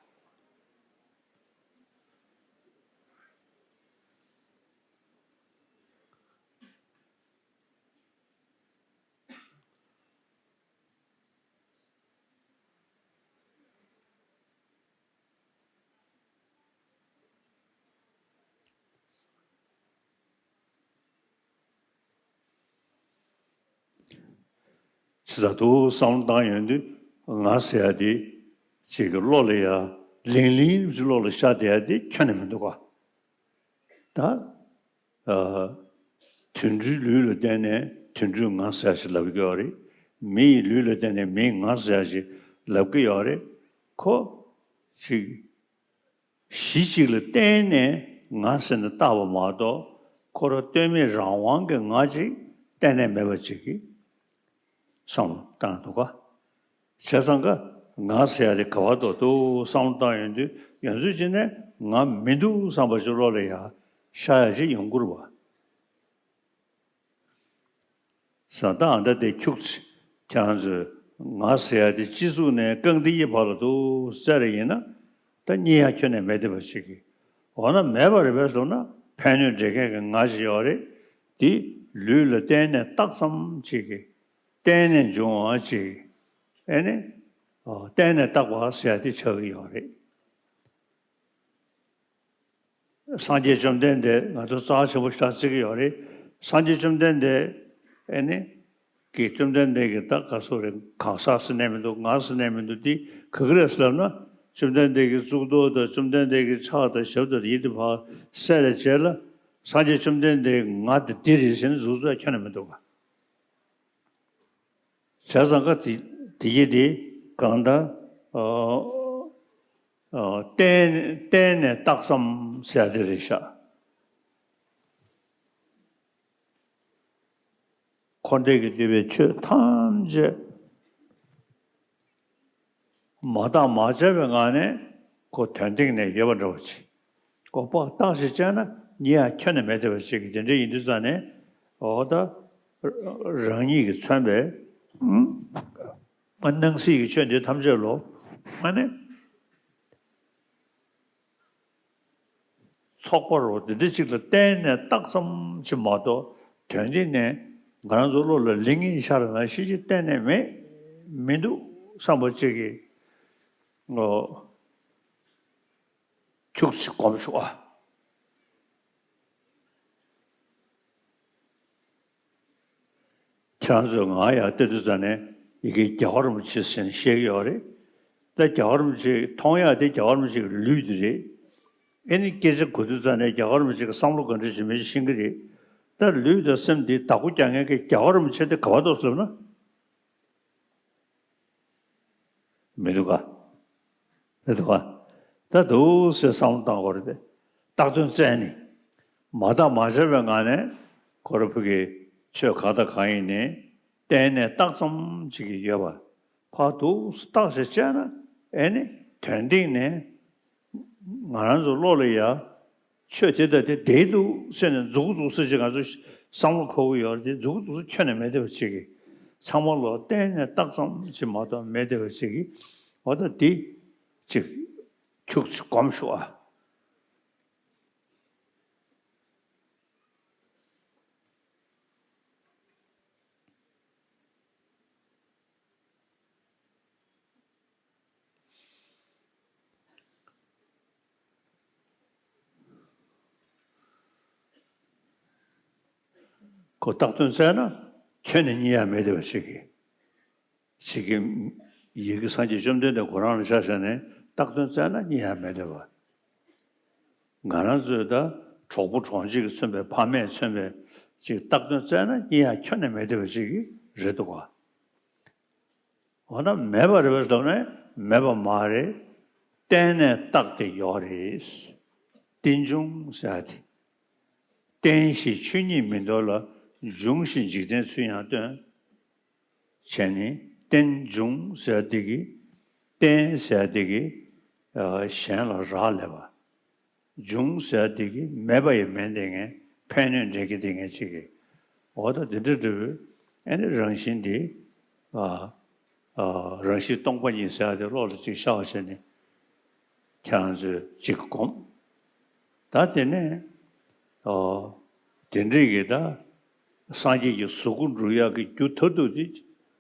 ཇི་ལྟར་དུ་བསམ་བློ་བཏང་ཡོང་དུས། ང་ཟེར་ཡ་དེ་ཅིག་གི་བློ་ལ་ཡ་ལིང་ལིང་ཅིག་བློ་ལ་ཤར་བསྡད་ཡ་དེ་ཁྱོན་ནས་མི་འདུག་ག་ད། ཨ། དུད་འགྲོའི་ལུས་ལ་བརྟེན་ནས་དུད་འགྲོའི་ང་ཟེར་ཡ་ཞིག་ལབ་ཀྱི་ཡོད་རེད། མི་ཡི་ལུས་ལ་བརྟེན་ནས་མིའི་ང་ཟེར་ཡ་ཞིག་ལབ་ཀྱི་ཡོད་རེད། ཁོ་ཅིག་གཞི་གཅིག་ལ་བརྟེན་ནས་ང་ཟེར་ནས་བཏགས་པ་མ་གཏོགས། ཁོ་རང་ལྟོས་མེད་རང་དབང་གི་ང་ཅིག་གཏན་ནས་མེད་པ་ཅིག་གི་བསམ་བློ་བཏང་འདུག་ག་བྱས་ཙང་ཀ་ང་ཟེར་ཡ་དེ་ག་པར་འདུག་འདུག་བསམ་བློ་བཏང་ཡོང་དུས། ཡོང་ཚུལ་ཅིག་ནས་ང་མི་འདུག་བསམ་པ་ཅིག་བློ་ལ་ཡ་ཤར་ཡ་ཅིག་ཡོང་གི་རེད་པ། ཟེར། ད་ཨ་ད་དེ་ཁྱུག་ཙམ་ཁྱེད་རང་ཚོས་ང་ཟེར་ཡ་དེ་སྤྱི་གཙུག་ནས་རྐང་མཐིལ་གྱི་བར་ལ་འདུག་སེ་བཙལ་ཡིན་ན། ད་རྙེད་ཡ་ཁྱོན་ནས་མེད་བསྡད་པ་ཞིག་གི་འོ་ན་མེད་པ་རེད་པས་ཟེར་ན། ཕན་གནོད་འབྲེལ་མཁན་གྱི་ང་ཞིག་ཡོད་རེད། དེ་ལུས་ལ་བརྟེན་ནས་བཏགས་ཙམ་ཅིག་གི་གཏན་ནས་འབྱུང་བ་ཅིག་ཨེ་ནི། ཨོ། གཏན་ནས་བཏགས་པ་ཟེར་ཡ་དེ་ཆགས་ཀྱི་ཡོད་རེད། སངས་རྒྱས་བཅོམ་ལྡན་འདས། ང་ཚོ་རྩ་ཆེན་པོ་ཞིག་བརྩི་གི་ཡོད་རེད། སངས་རྒྱས་བཅོམ་ལྡན་འདས། ཨེ་ནི། གི་བཅོམ་ལྡན་འདས་ཀྱིས་ད་ག་སོགས་རེད། གང་ཟག་ཟེར་ནས་མི་འདུག་ང་ཟེར་ནས་མི་འདུག་འདི་ག་གི་རེད་ཟེར་ལབ་ན། བཅོམ་ལྡན་འདས་ཀྱི་གཙུག་ཏོར་དང་། བཅོམ་ལྡན་འདས་ཀྱི་ཕྱག་དང་། ཞབས་དང་། ཡིད་དེ་ཕར་བསལ་བའི་རྗེས་ལ། སངས་རྒྱས་བཅོམ་ལྡན་འདས་ཀྱི་ང་དེ་འདི་རེད་ཟེར་ནས་འཛུགས་ས་ཁྱོན་ནས་མི་འདུག་ག་བྱས་ཙང་ཀ་དེ་དེ་ཡི་དེ་གང་ལྟར། ཨ། ཨ། གཏན་གཏན་ནས་བཏགས་ཙམ་ཟེར་ཡ་དེ་རེད་ཤག་འཁོར་འདས་ཀྱིས་བསྡུས་པའི་ཆོས་ཐམས་ཅད་མ་བརྟགས་མ་དཔྱད་པའི་ངང་ནས་ཁོ་དོན་སྟེང་ནས་ཡོད་པ་འདྲ་བོ་ཅིག་ཁོ་ཕར་བརྟགས་ཤིང་དཔྱད་ན་རྙེད་ཡ་ཁྱོན་ནས་མེད་བསྡད་པ་ཅིག་དེ་འདྲ་ཡིན་དུས་ཙང་ནས། འོ་ད་རང་ཉིད་ཀྱིས་མཚོན་པའི། ཨ། སྣང་སྲིད་ཀྱི་ཆོས་འདི་ཐམས་ཅད་ལོ། ཨ་ནི། ཚོགས་པ་རོ་འདི་འདྲ་ཅིག་ལ་གཏན་ནས་བཏགས་ཙམ་ཅིག་མ་གཏོགས། དོན་སྟེང་ནས་ང་རང་ཚོ་བློ་ལ་ལིང་ངེ་ཤར་ན་ཤེས་ཀྱི་གཏན་ནས་མེད། མི་འདུག་བསམ་པ་ཅིག་གི་འོ། ཁྱུག་ཙམ་སྒོམ་ཤོག་ཨ། ཁྱེད་རང་ཚོས་ང་ཡར་བལྟས་དུས་ཙ་ནས་ཡ་གི་རྒྱལ་བ་རིན་པོ་ཆེ་ཟེར་ནས་བཤད་ཀྱི་ཡོད་རེད། ད་རྒྱལ་བ་རིན་པོ་ཆེ་མཐོང་ཡག་དེ་རྒྱལ་བ་རིན་པོ་ཆེ་གི་ལུས་དེ་རེད། ཨེ་ནི་སྐད་ཆ་གོ་དུས་ཙ་ནས་རྒྱལ་བ་རིན་པོ་ཆེ་གི་བསམ་བློ་ག་འདྲ་ཞིག་མེད་ཤེས་ཀྱི་རེད། ད་ལུས་དང་སེམས་དེ་བདག་པོ་རྒྱག་མཁན་གྱི་རྒྱལ་བ་རིན་པོ་ཆེ་དེ་ག་པར་འདུག་ཟེར་ལབ་ན། མི་འདུག་ག་མི་འདུག་ག་ད་འདུག་ཟེར་བསམ་བློ་བཏང་དགོས་རེད་དེ། བཏགས་དོན་བཙལ་ནས། མ་བརྟགས་མ་དཔྱད་པའི་ངང་ནས། ཁོ་རང་ཕ་གི་ཆོས་གང་དང་གང་ཡིན་ནའི་གཏན་ནས་བཏགས་ཙམ་ཅིག་གི་ཡོད་པ། ཕར་འདུག་བརྟགས་ཤིང་དཔྱད་ན། ཨེ་ནི་དོན་སྟེང་ནས་ ང་རང་ཚོ་བློ་ལ་ཡ། ཆོས་དེ་དང་དེ་བསྡད་འདུག་ཟེར་ནས་མཛུག་གུ་འཛུགས་ས་ཅིག་ང་ཚོ་བསམ་བློ་འཁོར་གྱི་ཡོད་རེད་དེ། མཛུག་གུ་འཛུགས་ས་ཁྱོན་ནས་མེད་བསྡད་པ་ཅིག་གིས། ཚང་མ་ལོག་གཏན་ནས་རྟགས་ཙམ་ཅིག་མ་གཏོགས་མེད་བསྡད་པ་ཅིག་གིས། འོ་ད་འདི་ཅིག་ཁྱུག་ཅིག་སྒོམ་ཤོག་ཨ། ཁོ་བཏགས་དོན་བཙལ་ན་ཁྱོན་ནས་རྙེད་ཡ་མེད་བསྡད་པ་ཞིག་གིས། ཞིག་གིས། ཡི་གེ་སངས་རྒྱས་བཅོམ་ལྡན་འདས་ཁོ་རང་ལ་ཆ་བཞག་ནས་བཏགས་དོན་བཙལ་ན་རྙེད་ཡ་མེད་བསྡད་པ། ང་རང་ཚོས་ད་གྲོགས་པོ་གྲོང་ཁྱེར་གྱིས་མཚོན་པའི་ཕ་མས་མཚོན་པའི་ཅིག་བཏགས་དོན་བཙལ་ན་རྙེད་ཡ་ཁྱོན་ནས་མེད་བསྡད་པ་ཞིག་གིས་རེད་འདུག་ག་འོ་ན་མེད་པ་རེད་པས་ལབ་ན་མེད་པ་མ་རེད། གཏན་ནས་རྟགས་དེ་ཡོད་རེད། རྟེན་འབྱུང་ཟེར་ཡ་དེ། རྟེན་ཞེས་ཆོས་ཉིད་མིན་འདོར་ལ། འབྱུང་ཞེས་འཇིག་རྟེན་ཚུལ་ཡང་སྟོན། བྱས་ནས་རྟེན་འབྱུང་ཟེར་ཡ་དེ་གིས། རྟེན་ཟེར་ཡ་དེ་གིས་གཞན་ལ་རག་ལས་པ། འབྱུང་ཟེར་དེ་གི་མེད་པ་ཡང་མེད་དེ་ངས་ཕན་གནོད་འདྲེན་གྱི་དེ་ངས་ཅིག་གི་འོ་ད་དེ་འདྲ་འདྲ་བོའི་ཨ་ནི་རང་བཞིན་དེ། ཨ། ཨ། རང་བཞིན་སྟོང་པ་ཉིད་ཟེར་ཡ་དེ་བློ་ལ་ཅིག་ཤར་བ་བྱས་ནས་ཁྱེད་རང་ཚོས་ཅིག་སྒོམ། ད་དེ་ནས། ཨ། དེ་འདྲའི་གི་ད་སངས་རྒྱས་ཀྱི་གཟུགས་སྐུ་འགྲུབ་ཡག་གི་རྒྱུ་མཐར་ཐུག་དེ་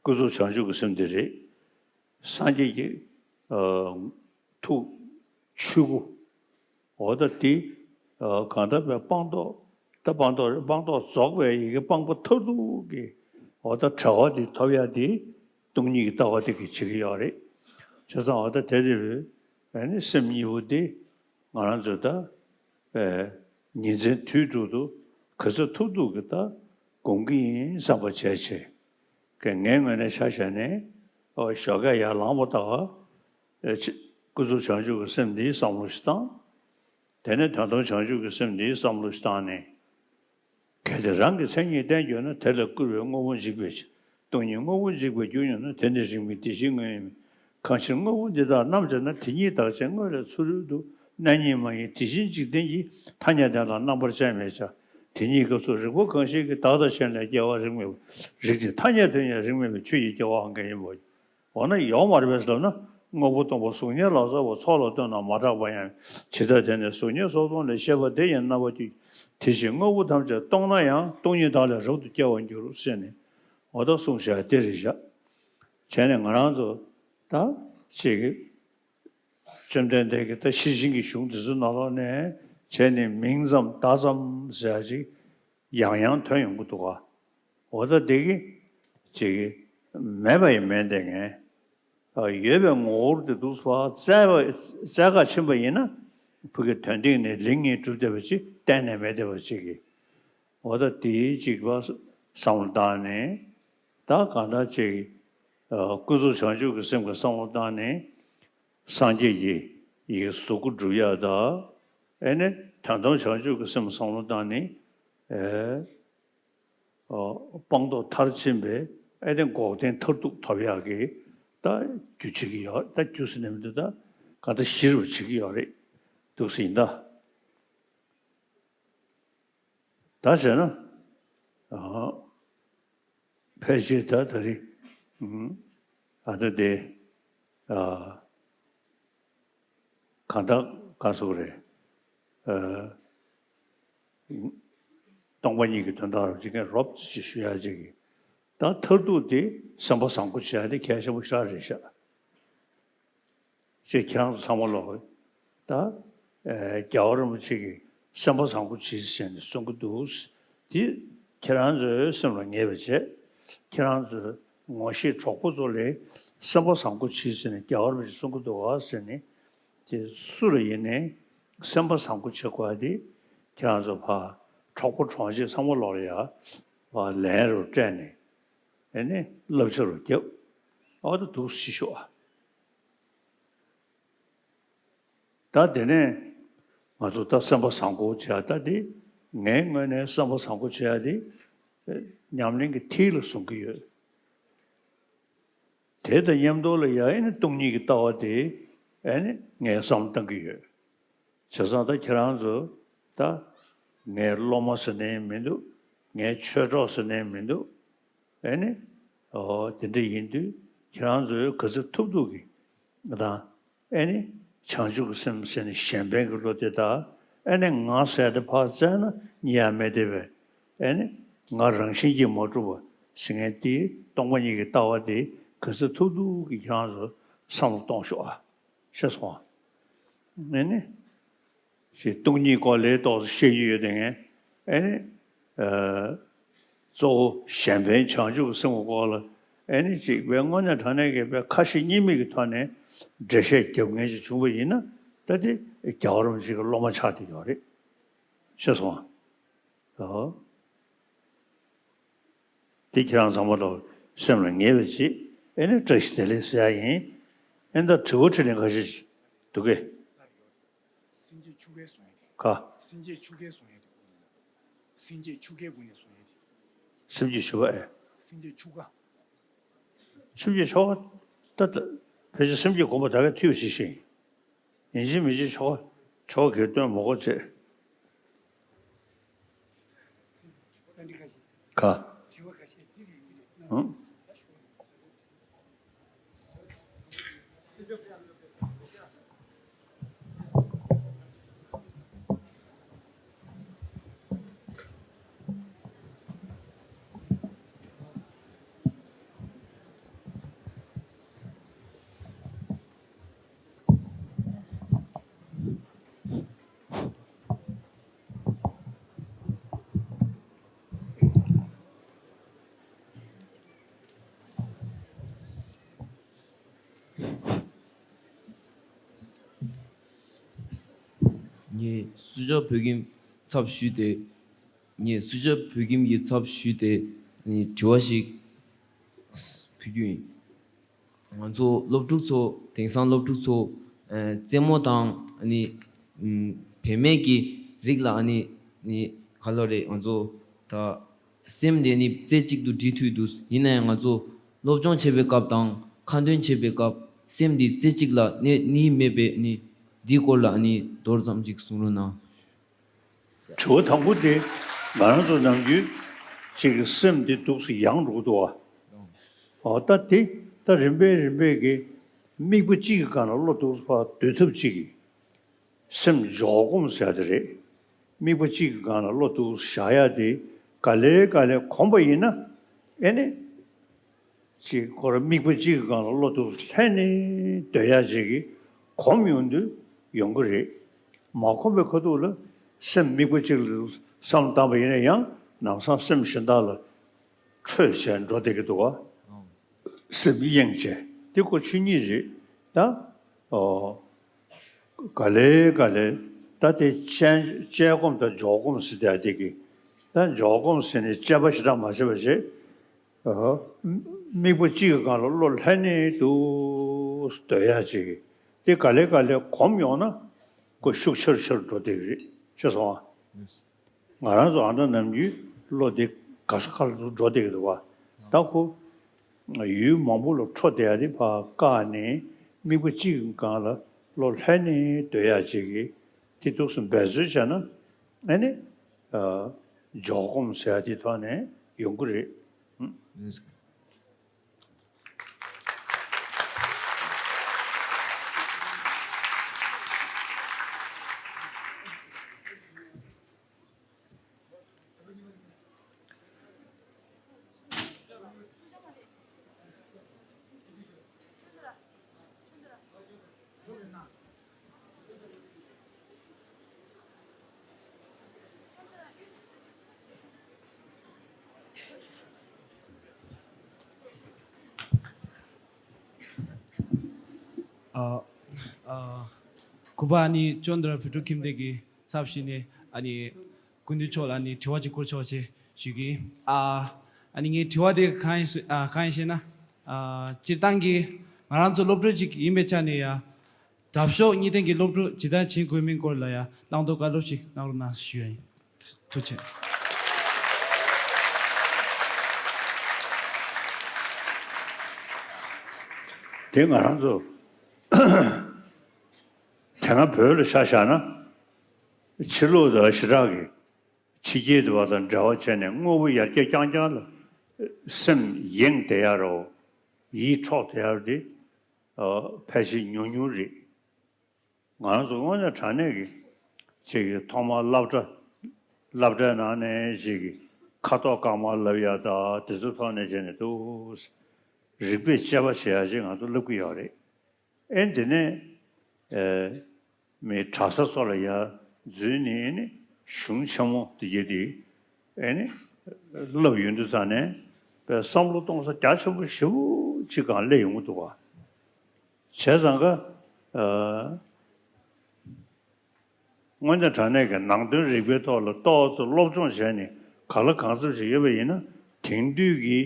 ཀུན་རྫོབ་བྱང་ཆུབ་ཀྱི་སེམས་དེ་རེད། སངས་རྒྱས་ཀྱི། ཨ། ཐུགས་ཆོས་སྐུ། འོ་ད་དེ། ཨ། གང་ལྟར་བའི་སྤངས་རྟོགས། ད་སྤངས་རྟོགས་སྤངས་རྟོགས་རྫོགས་པའི་ཡི་གེ་སྤངས་པ་མཐར་ཐུག་གི། འོ་ད་བྲལ་བ་དེ་ཐོབ་ཡ་དེ། སྟོང་ཉིད་ཀྱི་ལྟ་བ་དེ་གིས་བྱེད་ཀྱི་ཡོད་རེད། བྱས་ཙང་འོ་ད་དེ་རེད་བས། ཨ་ནི་སེམས་གཉིས་པོ་དེ། ང་རང་ཚོས་ད། ཨེ། ཉིན་མཚན་དུས་དྲུག་ཏུ་ག་ཚོད་ཐུབ་ཐུབ་ཀྱིས་ད་སྒོམ་གྱི་ཡིན་བསམ་པ་བྱས་བྱས། ཀྱི་ངའི་ངོས་ནས་ཆ་བཞག་ནས། ཨོ། ཞོགས་ཀས་ཡར་ལངས་པ་དང་། ཨེ། ཆི། ཀུན་རྫོབ་བྱང་ཆུབ་ཀྱི་སེམས་འདིའི་བསམ་བློ་ཞིག་བཏང་། དེ་ནས་དོན་དམ་བྱང་ཆུབ་ཀྱི་སེམས་འདིའི་བསམ་བློ་ཞིག་བཏང་ནས། གལ་ཏེ་རང་གི་མཚན་ཉིད་བསྟན་གྱུར་ན། དེ་ལས་བསྐུར་བའི་དངོས་པོ་འཇིག་པའི་ཕྱིར། སྟོང་ཉིད་དངོས་པོ་འཇིག་པའི་རྒྱུ་ཡིན་ན། དེ་ནི་རིགས་མིན་བདེ་གཤེགས་དངོས་ཡིན་མིན། གང་ཕྱིར་དངོས་པོ་འདི་དག་རྣམ་སྦྱར་ན། དེ་ཉིད་བདག་ཅན་དངོས་ལས་ཚུ་རོལ་དུ། གནས་རྙེད་མ་ཡིན་དེ་བཞིན་འཇིག་རྟེན་གྱི། ཐ་སྙད་དོན་ལ་རྣམ་པར་དཔྱད་མེད་ཀྱང་། དེ་ཉིད་སྐབས་སུ་རིགས་པ་གང་ཞིག་གིས། བདག་དང་གཞན་ལས་སྐྱེ་བ་རིགས་མེད་པ། རིགས་དེ་ཐ་སྙད་དོན་ཡང་རིགས་མེད་པའི། ཆོས་ཀྱི་སྐྱེ་བའང་འགའ་ཡིན་པ། འོ་ན་ཡོད་མ་རེད་པས་ལབ་ན། དངོས་པོ་སྟོང་པ་གཟུགས་བརྙན་ལ་སོགས་པ། ཚོགས་ལ་ལྟོས་ན་མ་གྲགས་པ་ཡང་། ཇི་ལྟར་དེ་ནི་གཟུགས་བརྙན་སོགས་སྟོང་ལས། ཤེས་པ་དེ་ཡང་རྣམ་པ་བཅུ། དེ་བཞིན་དངོས་པོ་ཐམས་ཅད་སྟོང་ན་ཡང་། སྟོང་ཉིད་བདག་ལས་རབ་ཏུ་སྐྱེ་བར་འགྱུར་ཟེར་ནས། འོ་ད་གསུངས་བཞག་དེ་རེད་བཞག་བྱས་ནས་ང་རང་ཚོ་ད་ཅིག་གི་བཅོམ་ལྡན་འདས་ཀྱི་ད་ཤེར་ཕྱིན་གྱི་གཞུང་འདི་ཚོའི་ནང་ལོགས་ནས་བྱས་ནས་མིང་ཙམ་བརྡ་ཙམ་ཟེར་ཡ་ཅིག་ཡང་ཡང་ཐོན་ཡོང་གི་འདུག་ག་འོ་ད་དེ་གི་ཅིག་གི་མེད་པ་ཡང་མེད་དེ་ངས། ཡོད་པའི་ངོ་བོར་དེ་འདུག་པ་བཙལ་བ་བཙལ་ག་ཕྱིན་པ་ཡིན་ན། ཕ་གི་དོན་སྟེང་ནས་ལིང་ངེ་གྲུབ་བསྡད་པ་ཅིག་གཏན་ནས་མེད་བསྡད་པ་ཅིག་གི་འོ་ད་དེའི་ཅིག་པ་བསམ་བློ་བཏང་ནས། ད་གང་ལྟར་ཅིག་ཀུན་རྫོབ་བྱང་ཆུབ་ཀྱི་སེམས་ཀྱི་བསམ་བློ་བཏང་ནས། སངས་རྒྱས་ཀྱི་ཡི་གེ་གཟུགས་སྐུ་སྒྲུབ་ཡག་དང་། ཨེ་ནི་དོན་དམ་བྱང་ཆུབ་ཀྱི་སེམས་བསམ་བློ་བཏང་ནས། ཨེ། ཨོ། སྤངས་རྟོགས་མཐར་ཕྱིན་པའི་ཨེ་ནི་འགོག་བདེན་མཐར་ཐུག་ཐོབ་ཡག་གི་ད་རྒྱུ་བྱེད་ཀྱི་ཡོད། ད་རྒྱུ་ཟེར་ནས་མི་འདུག་ད་ག་ད་གཞིར་བྱེད་ཀྱི་ཡོད་རེད་འདུག་ཟེར་ཡིན་ད། ད་བྱས་ན། ཨ། ཕལ་ཆེར་ད་ད་རེས། ཨ་ད་དེ། ཨ། གང་ལྟར་ག་ཟེར་དགོས་རེད། ཨ། སྟོང་པ་ཉིད་ཀྱི་དོན་དག་རོབ་ཅིག་གིན་རོབ་ཅིག་ཞུ་ཡག་ཅིག་གི་ད་མཐར་ཐུག་དེ་སེམས་པ་བཟང་པོ་བྱེད་ཡག་དེ་གལ་ཆེན་པོ་ཞེ་དྲག་རེད་ཤག་ཅེས་ཁྱེད་རང་ཚོ་ཚང་མ་ལོག་གི་ད། ཨེ། རྒྱལ་བ་རིན་པོ་ཆེ་གིས་སེམས་པ་བཟང་པོ་བྱེད་ཟེར་ནས་གསུང་གི་འདུག་དེ་ཁྱེད་རང་ཚོའི་སེམས་ལ་ངེས་པ་བྱས། ཁྱེད་རང་ཚོའི་ངོ་ཤེས་གྲོགས་པོ་ཚོ་ལ་སེམས་པ་བཟང་པོ་བྱེད་ཟེར་ནས་རྒྱལ་བ་རིན་པོ་ཆེས་གསུང་གི་འདུག་ག་ཟེར་ནས། དེ་སུ་ལ་ཡིན་ནའི་སེམས་པ་བཟང་པོ་བྱེད་དགོས་པ་དེ་ཁྱེད་རང་ཚོ་ཕར་གྲོགས་པོ་གྲོང་ཁྱེར་ཚང་མ་ལོག་ལ་ཡ་ཕར་ལན་རུ་སྤྲད་ནས། ཨེ་ནི་བསླབ་བྱ་རུ་བརྒྱབ། འོ་ད་འདུག་སེ་ཤོག་ཨ། ད་དེ་ནས་ང་ཚོ་ད་སེམས་པ་བཟང་པོ་བྱེད་ཡ་ད་དེ། ངའི་ངོས་ནས་སེམས་པ་བཟང་པོ་བྱེད་ཡ་དེ་ཉམས་ལེན་གྱི་མཐིལ་ལ་བཟུང་གི་ཡོད། དེ་དང་མཉམ་དུ་ལ་ཡ་ཨེ་ནི་སྟོང་ཉིད་ཀྱི་ལྟ་བ་དེ་ཨེ་ནི་ངས་བསམ་བློ་བཏང་གི་ཡོད། བྱས་ཙང་ད་ཁྱེད་རང་ཚོ་ད་ངའི་སློབ་མ་ཟེར་ནའི་མི་འདུག་ངའི་ཆོས་གྲོགས་ཟེར་ནའི་མི་འདུག་ཨེ་ནི། ཨོ་དེ་འདྲ་ཡིན་དུས་ཁྱེད་རང་ཚོས་ག་ཚོད་ཐུབ་ཐུབ་ཀྱིས་ང་དང་ཨེ་ནི་བྱང་ཆུབ་ཀྱི་སེམས་ཟེར་ནས་གཞན་ཕན་གྱི་བློ་དེ་དག་ཨེ་ནི་ང་ཟེར་དེ་ཕར་བཙལ་ན་རྙེད་ཡ་མེད་དེ་བས། ཨེ་ནི་ང་རང་བཞིན་གྱིས་མ་གྲུབ་པ་ཟེར་མཁན་དེ་སྟོང་པ་ཉིད་ཀྱི་ལྟ་བ་དེ་ག་ཚོད་ཐུབ་ཐུབ་ཀྱིས་ཁྱེད་རང་ཚོ་བསམ་བློ་གཏོང་ཤོག་ཨ། ཤེས་སོང་ཨ། ཨེ་ནི། ཞེས་སྟོང་ཉིད་སྐོར་ལས་ཏོག་ཙམ་བཤད་རྒྱུ་ཡོད་དེ་ངས་ཨེ་ནི། ཨ། གཙོ་བོ་གཞན་ཕན་བྱང་ཆུབ་ཀྱི་སེམས་ཀྱི་སྐོར་ལ་ཨེ་ནི་ཅིག་དཔེ་དངོས་གནས་དྲང་གནས་ཀྱི་དཔེ་ཁ་ཞེ་གཉིས་མེད་ཀྱི་ཐོག་ནས་འགྲེལ་བཤད་རྒྱབ་མཁན་ཞིག་བྱུང་བ་ཡིན་ན་ད་དེ་རྒྱལ་བ་རིན་པོ་ཆེ་གི་སློབ་མ་ཆགས་བསྡད་ཡོད་རེད། ཤེས་སོང་ཨ། ཨོ། དེ་ཁྱེད་རང་ཚང་མ་ལོ་སེམས་ལ་ངེས་པ་ཅིག་ཨེ་ནི་བཀྲ་ཤིས་བདེ་ལེགས་ཟེར་ཡ་ཡིན། ཨེ་ད་དྲི་བ་དྲིས་ལན་ཁ་ཤས་ཤིག་འདུག་གས། སེམས་ཅན་ཆུ་ཁའི་བཟུང་ཡ་དེ། ཁ། སེམས་ཅན་ཆུ་ཁའི་བཟུང་ཡ་དེ། སེམས་ཅན་ཆུ་ཁའི་སྒོ་ནས་བཟུང་ཡ་དེ། སེམས་ཅན་ཆུ་ཁ་ཨེ། སེམས་ཅན་ཆུ་ཁ། སེམས་ཅན་ཆུ་ཁ། ད་ད་ཕལ་ཆེར་སེམས་ཅན་གོམས་པ་ད་ག་ཐུས་ཤིག་ཤིང་། ཡིན་གཅིག་མིན་གཅིག་ཆོག་ཆོག་གི་སྟོན་མོ་གོ་བྱེད། ག་ཧུམ། ངས་སུ་ཇཱ་བོད་ཁྱིམ་ཚབ་ཞུས་ཏེ། ངས་སུ་ཇཱ་བོད་ཁྱིམ་གྱི་ཚབ་ཞུས་ཏེ་དྲི་བ་ཞིག་ཕུལ་རྒྱུ་ཡིན། ང་ཚོ་སློབ་ཕྲུག་ཚོ་དེང་སང་སློབ་ཕྲུག་ཚོ་ཨ་རྩེད་མོ་དང་ཨ་ནི་ཨམ་བུད་མེད་ཀྱི་རིགས་ལ་ཨ་ནི་ནི་ག་ལོ་རེད། ང་ཚོ་ད་སེམས་དེ་ནི་རྩེ་གཅིག་ཏུ་འགྲིལ་ཐུབ་འདུག་ཡིན་ན་ཡང་ང་ཚོ་སློབ་སྦྱོང་བྱེད་པའི་སྐབས་དང་ཁ་འདོན་བྱེད་པའི་སྐབས་སེམས་འདི་རྩེ་གཅིག་ལ་གནས་ནི་མེད་པས་ནི་འདིའི་སྐོར་ལ་ཨ་ནི་མདོར་ཙམ་ཅིག་གསུང་རོགས་གནང་། དྲི་བ་དང་པོ་དེ་ང་རང་ཚོ་ནམ་རྒྱུན་གཅིག་གི་སེམས་དེ་འདུག་སེ་ཡང་འགྲོ་གི་འདུག་བ། ཨོ་ད་དེ་ད་རིམ་པས་རིམ་པས་ཀྱི་དམིགས་པ་གཅིག་གི་སྒང་ལ་བློ་འདུག་སེ་ཕར་སྡོད་ཐབས་གཅིག་གི་སེམས་འཇོག་སྒོམ་ཟེར་ཡ་དེ་རེད། དམིགས་པ་གཅིག་གི་སྒང་ལ་བློ་འདུག་སེ་བཞག་ཡ་དེ་ག་ལེ་ག་ལེ་གོམས་པ་ཡིན་ན་ཨེ་ནི། ཅིག་ཁོ་རང་དམིགས་པ་གཅིག་གི་སྒང་ལ་བློ་འདུག་སེ་ལྷན་ནེ་སྡོད་ཡ་ཅིག་གི་གོམས་ཡོང་དུས་ཡོང་གི་རེད། མ་གོམས་པའི་ཁ་ཐུག་ལ་སེམས་དམིགས་པ་གཅིག་ལ་བསམ་བཏང་པ་ཡིན་ན་ཡང་ནམ་སང་སེམས་གཞན་དག་ལ་འཕྲོས་བྱས་འགྲོ་བསྡད་ཀྱི་འདུག་བ། སེམས་གཡེངས་བྱས་དེ་ཁོ་ཆོས་ཉིད་རེད་ད། ཨོ། ག་ལེ་ག་ལེ་ད་དེ་དཔྱད་དཔྱད་སྒོམ་དང་འཇོག་སྒོམ་ཟེར་ཡ་དེ་གི་ད་འཇོག་སྒོམ་ཟེར་ནས་དཔྱད་པ་ཞེ་དྲག་མ་བྱེད་པ་བྱེད། ཨོ། དམིགས་པ་གཅིག་གི་སྒང་ལ་བློ་ལྷན་ནེ་འདུག་སེ་སྡོད་ཡ་ཅིག་དེ་ག་ལེ་ག་ལེ་གོམས་ཡོང་ན་ཁོ་ཤུགས་ཆེར་ཆེར་འགྲོ་བསྡད་ཀྱི་རེད། ཤེས་སོང་ཨ། ང་རང་ཚོ་ཨ་ན་ནམ་རྒྱུན་བློ་དེ་ག་ས་ག་ལ་འགྲོ་བསྡད་ཀྱི་འདུག་བ། ད་ཁོ་ཡུལ་མང་པོ་ལ་འཕྲོ་བསྡད་ཡ་དེ་ཕར་བཀག་ནས་དམིགས་པ་གཅིག་གི་སྒང་ལ་བློ་ལྷན་ནེ་སྡོད་ཡ་ཅིག་གི་དེ་འདུག་སེ་འབད་རྩོལ་བྱས་ན་ཨ་ནི། ཨ། འཇོག་སྒོམ་ཟེར་ཡ་དེ་ཐོག་ནས་ཡོང་གི་རེད། ཨུ། ཨ། ཨ། གུས་པ་ཨ་ནི་ཅོན་དྲ་བོད་ཕྲུག་ཁྱིམ་སྡེ་གི་ཚབ་ཞུས་ནས་ཨ་ནི་སྐུ་མདུན་མཆོག་ལ་ཨ་ནི་དྲི་བ་ཅིག་བསྐུར་ཆོག་ཅེས་ཞུ་གི་ཡིན། ཨ། ཨ་ནི་ངའི་དྲི་བ་དེ་གང་ཡིན་ཟེར་ཨ་གང་ཡིན་ཞེ་ན། ཨ། སྤྱིར་བཏང་གི་ང་རང་ཚོ་སློབ་ཕྲུག་ཅིག་ཡིན་པའི་ཆ་ནས་ཡ། འདབ་གཤོག་གཉིས་ལྡན་གྱི་སློབ་ཕྲུག་ཇི་ལྟར་བྱེད་དགོས་མིན་སྐོར་ལ་ཡང་བླང་དོར་བཀའ་སློབ་ཅིག་གནང་རོགས་གནང་ཞུ་ཡ་ཡིན། ཐུགས་རྗེ་ཆེ། དེ་ང་རང་ཚོ་དེ་སྔ་བོད་ལ་ཆ་བཞག་ན་ ཕྱི་ལོགས་དང་ཞེ་དྲག་གི་ཕྱི་རྒྱལ་དུ་བ་དང་འབྲེལ་བ་བྱས་ནས་དངོས་པོ་ཡར་རྒྱས་རྐྱང་རྐྱང་ལ་སེམས་གཡེང་བསྡད་ཡ་རོ། ཡིད་འཕྲོག་བསྡད་ཡ་རོ་དེ་ཕལ་ཆེར་ཉུང་ཉུང་རེད། ང་རང་ཚོ་དངོས་གནས་དྲང་གནས་ཀྱི་ཅིག་གི་ཐོག་མར་སློབ་གྲྭ་སློབ་གྲྭའི་ནང་ནས་ཅིག་གི་ཁ་དོག་དཀར་དམར་ལབ་ཡ་ད་དེ་ཚོ་ཐོག་ནས་བྱས་ནས་འདུག་རིག་པས་དཔྱད་པ་བྱེད་ཡ་ཅིག་ང་ཚོ་སློབ་ཀྱི་ཡོད་རེད། ཨེ་འདི་ནས་ཨེ་མི་གྲྭ་ས་སོགས་ལ་ཡར་འཛུལ་ནས་ཨེ་ནི་གཞུང་ཆེན་མོ་དེ་གྱད་དེ་ཨེ་ནི་བསླབ་ཡོང་དུས་ཙང་ནས་བསམ་བློ་གཏོང་ས་རྒྱ་ཆེན་པོ་ཞེ་པོ་ཅིག་གང་སླེབས་ཡོང་གི་འདུག་ག་བྱས་ཙང་ཀ་ཨ་དངོས་གནས་དྲང་གནས་ཀྱི་ནང་དོན་རིག་པའི་ཐོག་ལ་ཏོག་ཙམ་སློབ་སྦྱོང་བྱས་ནས་གང་ལ་གང་འཚམ་ཞིག་ཡོད་པ་ཡིན་ན། དེང་དུས་ཀྱི་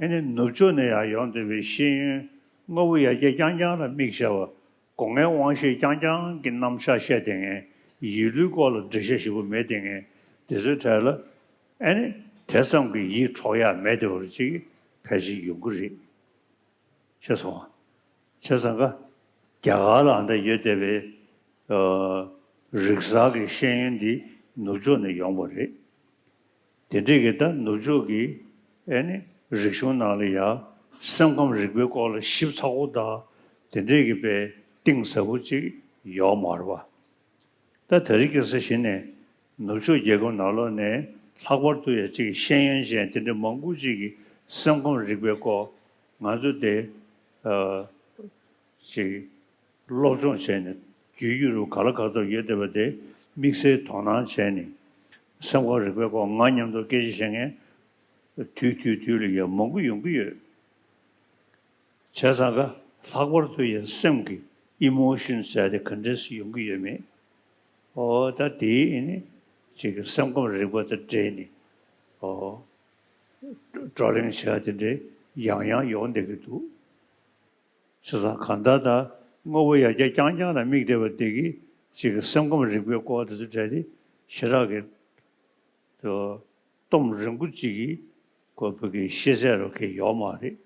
ཨེ་ནི་ནུབ་ཕྱོགས་ནས་ཡར་ཡོང་བསྡད་པའི་ཤེས་ཡོན་དངོས་པོ་ཡར་རྒྱས་རྐྱང་རྐྱང་ལ་དམིགས་བྱས་པ། སྒོ་ལྔའི་དབང་ཤེས་རྐྱང་རྐྱང་གི་རྣམ་གཞག་བཤད་བསྡད་མཁན། ཡིད་བློའི་སྐོར་ལ་འགྲེལ་བཤད་ཞིབ་པོ་མེད་བསྡད་མཁན་དེ་ཚོའི་གྲས་ལ་ཨེ་ནི་དེ་ཙམ་གྱི་ཡིད་འཕྲོག་ཡ་མེད་བསྡད་པ་ཅིག་ཕལ་ཆེར་ཡོང་གི་རེད། ཤེས་སོང་། བྱས་ཙང་ཀ་རྒྱ་གར་ལ་ཨ་འདྲ་ཡོད་བསྡད་པའི་ཨ་རིག་གསར་གྱི་ཤེས་ཡོན་འདི་ནུབ་ཕྱོགས་ནས་ཡོང་བ་རེད། དེ་འདྲས་ཀྱི་ད་ནུབ་ཕྱོགས་ཀྱི་ཨེ་ནི་རིག་གཞུང་ནང་ལ་ཡང་སེམས་ཁམས་རིག་པའི་སྐོར་ལ་ཞིབ་ཚགས་པོ་དང་དེ་འདྲས་ཀྱི་དཔེ་གཏིང་ཟབ་པོ་ཅིག་ཡོད་མ་རེད་པ། ད་དེ་རིང་ཁ་སང་གཞི་ནས་ནུབ་ཕྱོགས་རྒྱལ་ཁབ་ནང་ལོགས་ནས་ལྷག་པར་དུ་ཡང་ཅིག་ཤེས་ཡོན་ཅན་དེ་འདྲ་མང་པོ་ཅིག་གིས་སེམས་ཁམས་རིག་པའི་སྐོར་ང་ཚོ་དེ་ཨ་ཅིག་སློབ་སྦྱོང་བྱས་ནས་རྒྱུས་ཡོད་རུང་ག་ལ་ག་ཚོད་ཡོད་བསྡད་པ་དེ་དམིགས་བསལ་དོ་སྣང་བྱས་ནས་སེམས་ཁམས་རིག་པའི་སྐོར་ང་མཉམ་དུ་སྐད་ཆ་བཤད་མཁན་དུས་དུས་དུས་ལ་ཡང་མང་པོ་ཡོང་གི་ཡོད། བྱས་ཙང་ཀ་ལྷག་པར་དུ་ཡང་སེམས་ཀྱི་ཨི་མོ་ཤོན་ཟེར་དེ་ག་འདྲས་སེ་ཡོང་གི་ཡོད་མེད། ཨོ་ད་དེའི་ཨེ་ནི་ཅིག་གི་སེམས་ཁམས་རིག་པ་དང་འབྲེལ་ནས་ཨོ་བགྲོ་གླེང་བྱེད་ཡ་དེ་འདྲས་ཡང་ཡང་ཡོང་བསྡད་ཀྱི་འདུག་བྱས་ཙང་གང་ལྟར་ད་དངོས་པོ་ཡར་རྒྱས་རྐྱང་རྐྱང་ལ་དམིགས་བསྡད་པ་དེ་གིས་ཅིག་གི་སེམས་ཁམས་རིག་པའི་སྐོར་དེ་ཚོ་གྲས་དེ་ཞེ་དྲག་གི་ཏོ་སྟོབས་རིང་པོ་གཅིག་གིས་ཁོ་བོད་ཀྱི་ཤེས་ཚད་རོ་ཁེ་ཡོག་མ་རེད།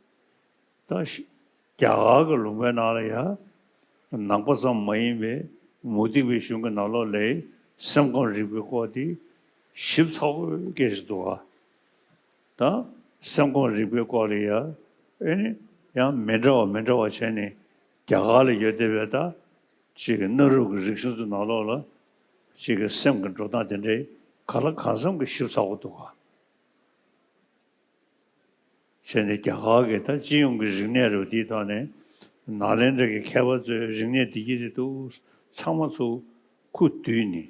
ད་ཤི་རྒྱ་གར་གྱི་ལུང་པའི་ནང་ལ་ཡང་ནང་པ་ཙམ་མ་ཡིན་པའི་མུ་སྟེགས་པའི་གཞུང་གི་ནང་ལོགས་ལ་སེམས་ཁམས་རིག་པའི་སྐོར་དེ་ཞིབ་ཚགས་པོའི་སྐད་ཆ་འདུག་ག་ད་སེམས་ཁམས་རིག་པའི་སྐོར་ལ་ཡང་ཨེ་ནི་ཡང་མི་འདྲ་བ་མི་འདྲ་བ་བྱས་ནས་རྒྱ་གར་ལ་ཡོད་བསྡད་པའི་ད་ཅིག་གི་གནའ་རབས་ཀྱི་རིག་གཞུང་ཚོའི་ནང་ལོགས་ལ་ཅིག་གི་སེམས་ཀྱི་འགྲོ་སྟངས་དེ་འདྲའི་ག་ལ་གང་འཚམ་གྱི་ཞིབ་ཚགས་པོ་འདུག་ག་བྱས་ནས་རྒྱ་གར་གྱི་ད་སྤྱི་ཡོངས་ཀྱི་རིག་གནས་རེད་པ། དེའི་ཐོག་ནས་ནཱ་ལེནྡྲ་གི་མཁས་པ་ཚོའི་རིག་གནས་འདི་གྱད་དེ་འདུག་ཚང་མ་ཚུར་ཁུ་བསྡུས་ནས་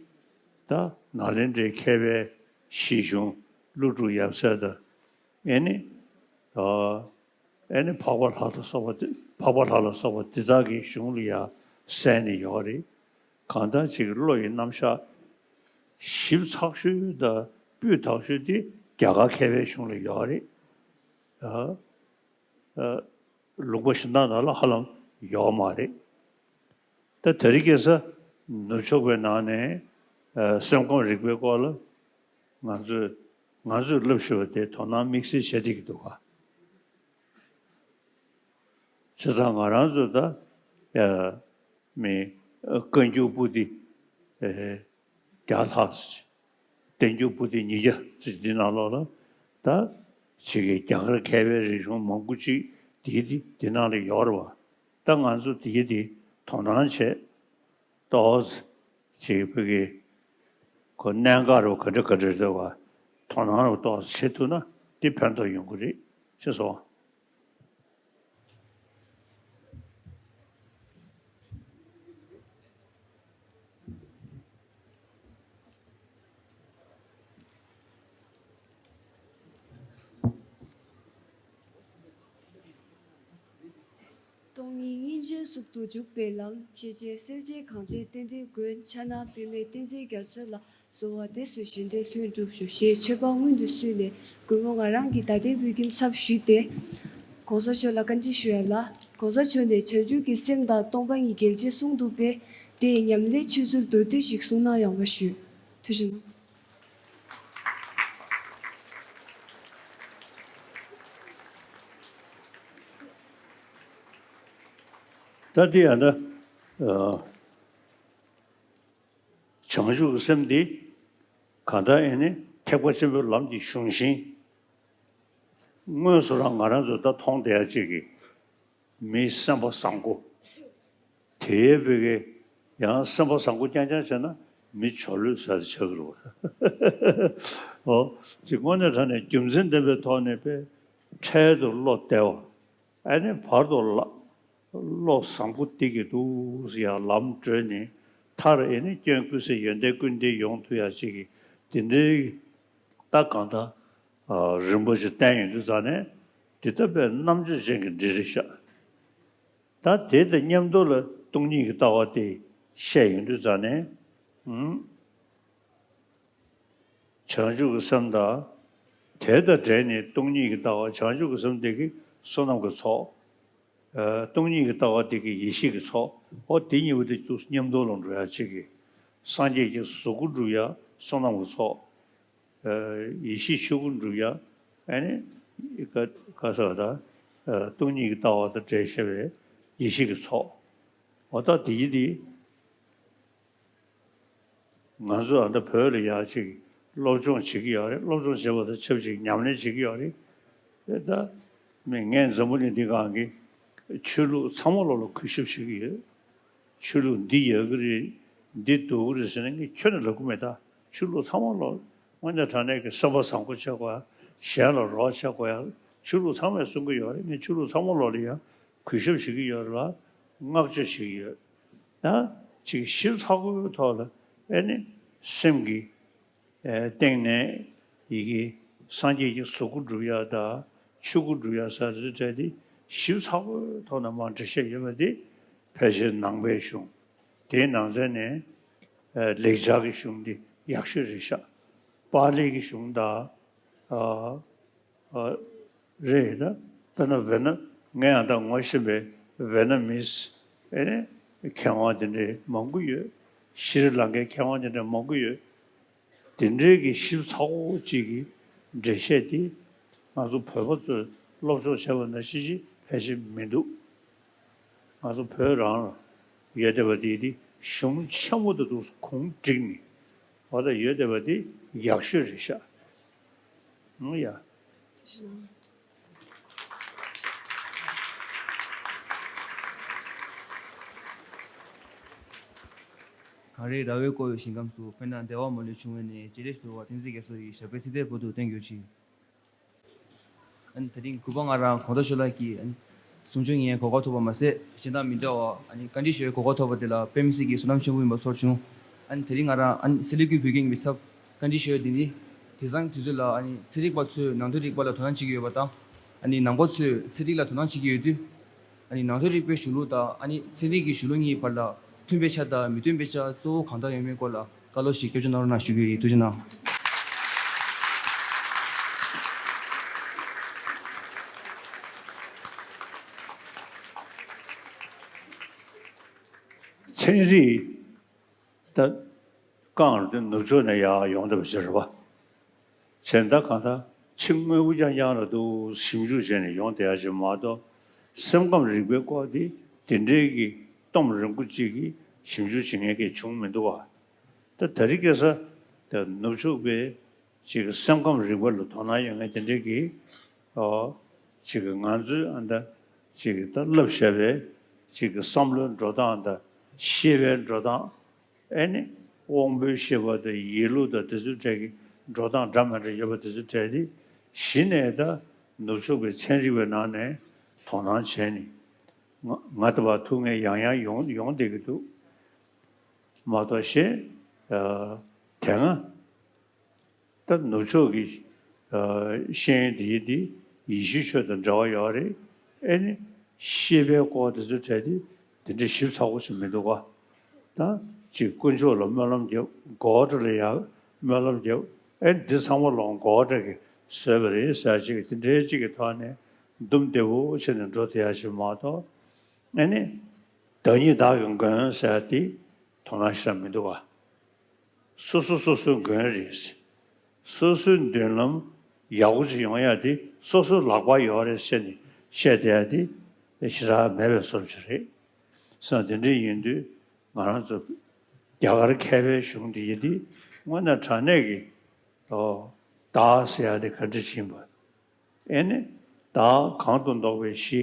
ད་ནཱ་ལེནྡྲའི་མཁས་པའི་བཞེད་གཞུང་ཀླུ་སྒྲུབ་ཡབ་སྲས་དང་ཨེ་ནི་ཨ་ཨེ་ནི་འཕགས་པ་ལྷ་དང་སོགས་པ་དེ་འཕགས་པ་ལྷ་ལ་སོགས་པ་འདི་དག་གི་གཞུང་ལ་ཡང་གསན་ནས་ཡོད་རེད། གང་ལྟར་ཅིག་གི་བློ་ཡི་རྣམ་གཞག་ཞིབ་ཚགས་ཤོས་དང་སྤུས་དག་ཤོས་དེ་རྒྱ་གར་མཁས་པའི་གཞུང་ལ་ཡོད་རེད། ཨ་ཨ་ལུང་པ་གཞན་དག་ནང་ལ་ཧ་ལམ་ཡོད་མ་རེད། ད་དེ་རིང་ཁ་སང་ནུབ་ཕྱོགས་པའི་ནང་ནས་ཨ་སེམས་ཁམས་རིག་པའི་སྐོར་ལ་ང་ཚོས་ང་ཚོས་སློབ་ཤེས་པ་དེ་དོ་སྣང་དམིགས་བསལ་བྱེད་བསྡད་ཀྱི་འདུག་ག་བྱས་ཙང་ང་རང་ཚོ་ད་ཨ་མི་ཨ་བཀའ་འགྱུར་པོ་ཏི་ཨེ་བརྒྱ་ལྷག་ཙམ། བསྟན་འགྱུར་པོ་ཏི་ཉིས་བརྒྱ་ཙམ་འདི་ནང་ལོགས་ལ་ད་ཅིག་གི་རྒྱ་གར་མཁས་པའི་རིག་གཞུང་མང་པོ་ཅིག་འདི་འདི་འདི་ནང་ལ་ཡོད་རེད་པ། ད་ང་ཚོ་འདི་གི་འདི་དོ་སྣང་བྱས་ཏོག་ཙམ་ཅིག་བོད་ཀྱི་ཁོ་གནད་འགག་རུ་ག་འདྲ་ག་འདྲ་རེད་པ། དོ་སྣང་རུ་ཏོག་ཙམ་བྱེད་ཐུབ་ན་འདི་ཕན་ཐོགས་ཡོང་གི་རེད། ཅེས་སོ། སྟོང་ཉིད་སྙིང་རྗེའི་གཟུགས་སུ་འཇུག་པའི་ལམ། ཤེས་བྱའི་གསལ་བྱེད་གང་བྱེད་རྟེན་འབྲེལ་མགོན། ཕྱག་ན་པདྨས་བསྟན་འཛིན་རྒྱ་མཚོ་ལ། གསོལ་བ་འདེབས་སོ་བཞེས་འབྲས་ལྷུན་གྲུབ་ཤོག་ཞེས་མཆོད་པ་སྔོན་དུ་བསུས་ནས་མགོན་པོ་ང་རང་གི་ད་ལྟའི་བོད་ཁྱིམ་ཚབ་ཞུས་ཏེ། གོང་ས་མཆོག་ལ་བཀའ་འདྲི་ཞུ་ཡ་ལ། གོང་ས་མཆོག་ནས་བྱང་ཆུབ་ཀྱི་སེམས་དང་སྟོང་པ་ཉིད་རྒྱལ་ཆེན་གསུངས་འདུག་པས། དེའི་ཉམས་ལེན་ཆོས་ཚུལ་མདོར་བསྡུས་ཤིག་གསུང་གནང་ཡོང་བ་ཞུ། ཐུགས་རྗེ་གནང་། ད་འདི་ཡང་ན་ཨ། བྱང་ཆུབ་ཀྱི་སེམས་འདི་གང་ལྟར་ཨེ་ནི་ཐེག་པ་ཆེན་པོའི་ལམ་གྱི་གཞུང་ཤིང་། དངོས་སུ་རང་ང་རང་ཚོ་ད་མཐོང་བསྡད་ཡ་གཅིག་གི་མིའི་སེམས་པ་བཟང་པོ། དེའི་བུ་གའི་ཡང་སེམས་པ་བཟང་པོ་རྐྱང་རྐྱང་བྱས་ན་མི་ཇོ་ལོས་ཟེར་ཆགས་ཀྱི་རེད་བ། ཨོ། ཅིག་དངོས་གནས་དྲང་གནས་རྒྱུ་མཚན་ལྡན་པའི་ཐོག་ནས་པའི་འཕྲལ་དུ་བློ་བདེ་བ། ཨ་ནི་བར་དུ་ལ་བློ་བཟང་པོ་འདི་གི་འདུག་ཡང་ལམ་བགྲོད་ནས་མཐར་ཨེ་ནི་སྐྱོན་ཀུན་ཟད་ཡོན་ཏན་ཀུན་ལྡན་ཡོང་ཐུབ་ཡ་ཅིག་གི་དེ་འདྲའི་རྟགས་གང་ལྟར་རིམ་པ་ཞིག་བསྟན་ཡོང་དུས་ཙང་ནས་འདི་ལྟ་བུའི་རྣམ་དཔྱོད་ཅན་གྱི་འདྲེ་རེད་ཤག་ད་དེ་དང་མཉམ་དུ་ལ་སྟོང་ཉིད་ཀྱི་ལྟ་བ་དེ་བཤད་ཡོང་དུས་ཙང་ནས། ཨུམ། བྱང་ཆུབ་ཀྱི་སེམས་དང་། དེ་དང་འབྲེལ་ནས་སྟོང་ཉིད་ཀྱི་ལྟ་བ། བྱང་ཆུབ་ཀྱི་སེམས་དེ་གིས་བསོད་ནམས་ཀྱི་ཚོགས། ཨ། སྟོང་ཉིད་ཀྱི་ལྟ་བ་དེ་གིས་ཡེ་ཤེས་ཀྱི་ཚོགས། འོ་དེ་གཉིས་པོ་དེ་ཚོ་མཉམ་དུ་ལ་འགྲོ་ཡ་གཅིག་གི། སངས་རྒྱས་ཀྱི་གཟུགས་སྐུ་འགྲུབ་ཡ་བསོད་ནམས་ཀྱི་ཚོགས། ཨ། ཡེ་ཤེས་ཆོས་སྐུ་འགྲུབ་ཡ། ཨ་ནི་ག་ག་ཟེར་བ་དང་། ཨ། སྟོང་ཉིད་ཀྱི་ལྟ་བ་དང་འབྲེལ་བཤད་པའི་ཡེ་ཤེས་ཀྱི་ཚོགས། འོ་ད་དེ་ཡིན་དེ། ང་ཚོ་ཨ་ད་བོད་ལ་ཡག་ཅིག་སློབ་སྦྱོང་བྱེད་ཀྱི་ཡོད་རེད། སློབ་སྦྱོང་བྱེད་པ་དང་ཆབས་ཅིག་ཉམས་ལེན་བྱེད་ཀྱི་ཡོད་རེད། དེ་ད་མི་ངས་འཛམ་བུ་གླིང་འདི་སྒང་གི་ཆོས་ལུགས་ཚང་མ་ལོག་ལ་གུས་ཞབས་བྱེད་ཀྱི་ཡོད། ཆོས་ལུགས་འདི་ཡག་གི་རེད། འདི་སྡུག་གི་རེད་ཟེར་ན་ངས་ཁྱོན་ནས་ལབ་ཀྱི་མེད། ད་ཆོས་ལུགས་ཚང་མ་ལོག་དངོས་གནས་དྲང་གནས་ཀྱི་བསམ་པ་བཟང་པོ་བྱེད་དགོས་ཡ། གཞན་ལ་རོགས་བྱེད་དགོས་ཡ། ཆོས་ལུགས་ཚང་མས་གསུང་གི་ཡོད་རེད། ངས་ཆོས་ལུགས་ཚང་མ་ལོག་ལ་ཡ་གུས་ཞབས་བྱེད་ཀྱི་ཡོད་རེད་ལ། བསྔགས་བརྗོད་བྱེད་ཀྱི་ཡོད། ཡང་ཅིག་ཞིབ་ཚགས་པོའི་ཐོག་ལ་ཨེ་ནི་སེམས་ཀྱི་ཨེ་སྟེང་ནས་ཡི་གེ་སངས་རྒྱས་ཀྱི་གཟུགས་སྐུ་སྒྲུབ་ཡ་དང་ཆོས་སྐུ་སྒྲུབ་ཡ་ཟེར་དེ་ཚོའི་གྲས་དེ་ཞིབ་ཚགས་པོའི་ཐོག་ནས་མར་འགྲེལ་བཤད་ཡོད་པ་དེ་ཕལ་ཆེར་ནང་པའི་གཞུང་། དེའི་ནང་ཚན་ནས་ཨེ་ལེགས་སྦྱར་གྱི་གཞུང་དེ་ཡག་ཤོས་རེད་ཤག་པཱ་ལི་གི་གཞུང་དང་། ཨ། ཨ། རེད་ད། དཔེར་ན་ཝེ་ན། ངས་ཡང་ད་ངོ་ཤེས་པའི་ཝེ་ན་མིས་ཨེ་ནི་མཁས་དབང་དེ་འདྲའི་མང་པོ་ཡོད། ཤྲི་ལང་ཀའི་མཁས་དབང་དེ་འདྲའི་མང་པོ་ཡོད། དེ་འདྲའི་གི་ཞིབ་ཚགས་པོ་ཅིག་གི་འགྲེལ་བཤད་དེ་ང་ཚོ་བོད་པ་ཚོས་སློབ་སྦྱོང་བྱས་པ་ནང་བཞིན་ཅིག་ཕལ་ཆེར་མི་འདུག་ང་ཚོ་བོད་རང་ལ་ཡོད་བསྡད་པ་དེ་དེ་གཞུང་ཆེན་པོ་དེ་འདུག་གུང་བསྒྲིགས་ནས་འོ་ད་ཡོད་བསྡད་པ་དེ་ཡག་ཤོས་རེད་ཤག་ཨང་ཡ། གངས་རིའི་ར་བས་བསྐོར་བའི་ཞིང་ཁམས་སུ། དཔེར་ན་བདེ་བ་མ་ལུས་འབྱུང་བའི་གནས། བྱེད་ལས་གསོལ་བ་བསྟན་འཛིན་རྒྱ་མཚོ་ཡི། ཞབས་པད་སྲིད་མཐའི་བར་དུ་བརྟན་གྱུར་ཅིག་ཨ་ནི་དེ་རིང་གུས་པ་ང་རང་གོང་ས་མཆོག་ལགས་ཀྱིས་ཨ་ནི་གསུང་ཆོས་ཉན་གོ་སྐབས་ཐོབ་པ་མ་ཟད། གཞན་དང་མི་འདྲ་བར་ཨ་ནི་བཀའ་འདྲི་ཞུ་བའི་གོ་སྐབས་ཐོབ་པ་དེ་ལ་དཔེ་མི་སྲིད་ཀྱི་བསོད་ནམས་ཆེན་པོ་ཡིན་པ་ཚོར་བྱུང་། ཨ་ནི་དེ་རིང་ང་རང་ཨ་ནི་སི་ལི་གུ་བོད་ཁྱིམ་གྱི་མི་ཚབ་བཀའ་འདྲི་ཞུ་བ་འདི་ནི། དེང་སང་དུས་ཚོད་ལ་ཨ་ནི་ཚན་རིག་པ་ཚོས་ནང་དོན་རིག་པ་ལ་དོ་སྣང་བྱེད་ཀྱི་ཡོད་པ་དང་། ཨ་ནི་ནང་པ་ཚོས་ཚན་རིག་ལ་དོ་སྣང་བྱེད་ཀྱི་ཡོད་དུས། ཨ་ནི་ནང་དོན་རིག་པའི་གཞུང་ལུགས་དང་ཨ་ནི་ཚན་རིག་གི་གཞུང་ལུགས་གཉིས་བར་ལ་མཐུན་པའི་ཆ་དང་མི་མཐུན་པའི་ཆ་གཙོ་བོ་གང་དག་ཡོད་མེད་སྐོར་ལ་བཀའ་སློབ་ཞིག་སྐྱོན་བརྗོད་གནང་རོགས་གནང་ཞུ་རྒྱུ་ཡིན། ཐུགས་རྗེ་གནང་། ཚན་རིག་ད་རྐང་རུ་དེ་ནུབ་ཕྱོགས་ནས་ཡར་ཡོང་བསྡད་པ་ཞིག་རེད་པ། བྱས་ད་གང་ལྟར་ཕྱི་དངོས་པོ་རྐྱང་རྐྱང་ལ་འདུག་ཞིབ་འཇུག་བྱས་ནས་ཡོང་བསྡད་ཡ་ཞིག་མ་གཏོགས། སེམས་ཁམས་རིག་པའི་སྐོར་དེ་དེ་འདྲའི་གི་སྟོབས་རིང་པོ་གཅིག་གིས་ཞིབ་འཇུག་བྱེད་མཁན་གྱི་བྱུང་མི་འདུག་བ། ད་དེ་རིང་ཁ་སང་ད་ནུབ་ཕྱོགས་པའི་ཅིག་སེམས་ཁམས་རིག་པ་ལ་དོ་སྣང་ཡོད་མཁན་དེ་འདྲའི་གི། ཨོ། ཅིག་གི་ང་ཚོའི་ཨ་ད་ཅིག་གི་ད་བསླབ་བྱ་བའི་ཅིག་གི་བསམ་བློའི་འགྲོ་སྟངས་དང་ཤེས་པའི་འགྲོ་སྟངས། ཨེ་ནི་དབང་པོའི་ཤེས་པ་དང་ཡིད་བློ་དང་དེ་ཚོའི་གྲས་ཀྱི་འགྲོ་སྟངས་འདྲ་མི་འདྲ་ཡོད་པ་དེ་ཚོའི་གྲས་དེ་གཞི་ནས་ད་ནུབ་ཕྱོགས་པའི་ཚན་རིག་པའི་ནང་ནས་དོ་སྣང་བྱས་ནས་ང་ང་ད་བར་ཐུག་མཁན་ཡང་ཡང་ཡོང་ཡོང་བསྡད་ཀྱི་འདུག་མ་གཏོགས་གཞན་དེ་སྔ། ད་ནུབ་ཕྱོགས་ཀྱི་ཨ་ཤེས་ཡོན་དེ་ཡིན་དེ་ཡེ་ཤུའི་ཆོས་དང་འབྲེལ་བ་ཡོད་རེད། ཨེ་ནི་ཤེས་པའི་སྐོར་དེ་ཚོའི་གྲས་དེ་དེ་འདྲའི་ཞིབ་ཚགས་པོ་ཞིག་མི་འདུག་ག་ད་ཅིག་དཀོན་མཆོག་ལ་སྨོན་ལམ་རྒྱབ། གོ་བ་ཊ་ལ་ཡང་སྨོན་ལམ་རྒྱབ། ཨེ་ནི་འདི་ཚང་མ་ལོག་གོ་བ་ཊ་གིས་བཟོས་པ་རེད་ཟེར་ཅིག་དེ་འདྲའི་ཅིག་གི་ཐོག་ནས་འདུམ་བདེ་བོ་བྱས་ནས་འགྲོ་བསྡད་ཡ་ཞིག་མ་གཏོགས། ཨེ་ནི་བདག་ཉིད་བདག་གི་མགོན་ཟེར་དེ་དོ་སྣང་ཞེ་དྲག་མི་འདུག་ག་སོ་སོ་སོ་སོའི་མགོན་རེད། སོ་སོའི་མདུན་ལམ་ཡག་པོ་ཅིག་ཡོང་ཡ་དེ་སོ་སོའི་ལག་པར་ཡོད་རེད་ཟེར་ནས་བཤད་བསྡད་ཡ་དེ་ཞེ་དྲག་མེད་པའི་བཟོ་འདྲ་ཅིག་རེད། སོང་དེ་འདྲ་ཡིན་དུས་ང་རང་ཚོ་ རྒྱ་གར་མཁས་པའི་གཞུང་འདི་ཡི་འདི་དངོས་གནས་དྲང་གནས་ཀྱི་ཨོ་བདག་ཟེར་ཡ་དེ་ག་འདྲ་ཞིག་ཡིན་པ། ཨེ་ནི་བདག་གང་དུ་འདོགས་པའི་གཞི།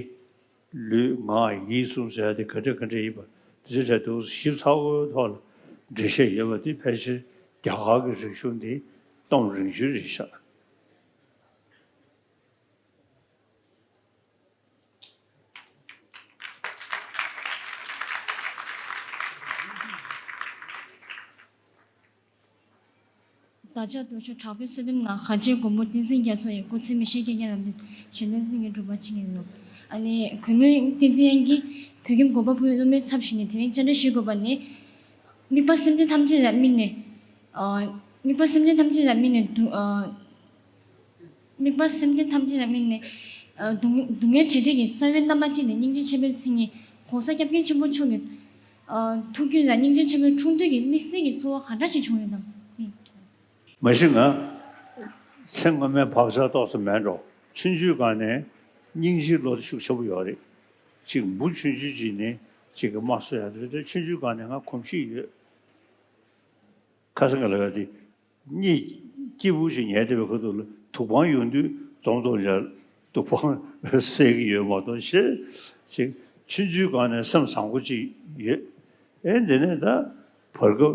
ལུས་ངག་ཡིད་གསུམ་ཟེར་ཡ་དེ་ག་འདྲ་ག་འདྲ་ཡིན་པ་དེ་ཚོའི་གྲས་དུ་ཞིབ་ཚགས་པོའི་ཐོག་ལ་འགྲེལ་བཤད་ཡོད་པ་དེ་ཕལ་ཆེར་རྒྱ་གར་གྱི་རིག་གཞུང་འདི་སྟོང་རིང་ཤོས་རེད་ཤག་བདག་ཅག་རྡོ་ཆུ་དྲག་པོའི་གསོལ་འདེབས་ནང་གངས་ཅན་མགོན་པོ་བསྟན་འཛིན་རྒྱ་མཚོ་ཡི་སྐུ་ཚེ་མི་ཤིགས་རྒྱལ་རབས་འདི་ཞལ་ལུང་ལྷུན་གྱིས་གྲུབ་པ་ཆེད་ཡིན་ནོ། ཨ་ནི་གུས་མོས་བསྟན་འཛིན་དབྱངས་ཀྱིས་བོད་ཁྱིམ་འགོག་པ་ཕུ་བོའི་སློབ་མའི་ཚབ་ཞུས་ནས་དེ་རིང་བཅར་འདྲི་ཞུ་དགོས་པ་ནི། དམིགས་པ་སེམས་ཅན་ཐམས་ཅད་ལ་དམིགས་ནས། ཨ། དམིགས་པ་སེམས་ཅན་ཐམས་ཅད་ལ་དམིགས་ནས་དུ། ཨ། དམིགས་པ་སེམས་ཅན་ཐམས་ཅད་ལ་དམིགས་ནས། ཨ། སྡུག་སྡུག་བསྔལ་བྲལ་འབྲས་ཀྱི་རྩ་བའི་རྣམ་པ་ཅན་ནི་སྙིང་རྗེ་ཆེན་པོའི་མཚན་ཉིད་༸གོང་ས་༸སྐྱབས་མགོན་ཆེན་པོ་མཆོག་གི་ཨ། ཐུགས་རྒྱུད་ལ་སྙིང་རྗེ་ཆེན་པོའི་འཁྲུངས་སྟོན་གྱི་དམིགས་བསལ་གྱི་ཚོར་བ་ག་འདྲ་ཞིག་བྱུང་ཡོད་དམ། མ་གཞི་ང་ཚེ་སྔོན་མའི་བག་ཆགས་ཏོག་ཙམ་མེད་འགྲོ། ཆུང་ཆུང་སྒང་ནས་སྙིང་རྗེའི་བློ་དེ་ཤུགས་ཆེན་པོ་ཡོད་རེད། ཅིག་འབུ་ཆུང་ཆུང་ཅིག་ནས་ཅིག་གི་རྨ་གསོ་ཡ་དེ་ཆུང་ཆུང་སྒང་ནས་ང་གོམས་གཤིས་ཡོད། ཁ་སང་གི་ལ་ཡ་དེ། གཉིད་སྐྱིད་པོ་ཞིག་ཉལ་བསྡད་པའི་ཁ་ཐུག་ལ་དུག་སྦྲང་ཡོང་དུས་འཛོམས་འཛོམས་ལ་དུག་སྦྲང་བསད་ཀྱི་ཡོད་མ་གཏོགས་ཞེ་ཅིག་ཆུང་ཆུང་སྒང་ནས་སེམས་བཟང་པོ་ཅིག་ཡོད། ཨེ་འདི་ནས་ད་བར་སྐབས་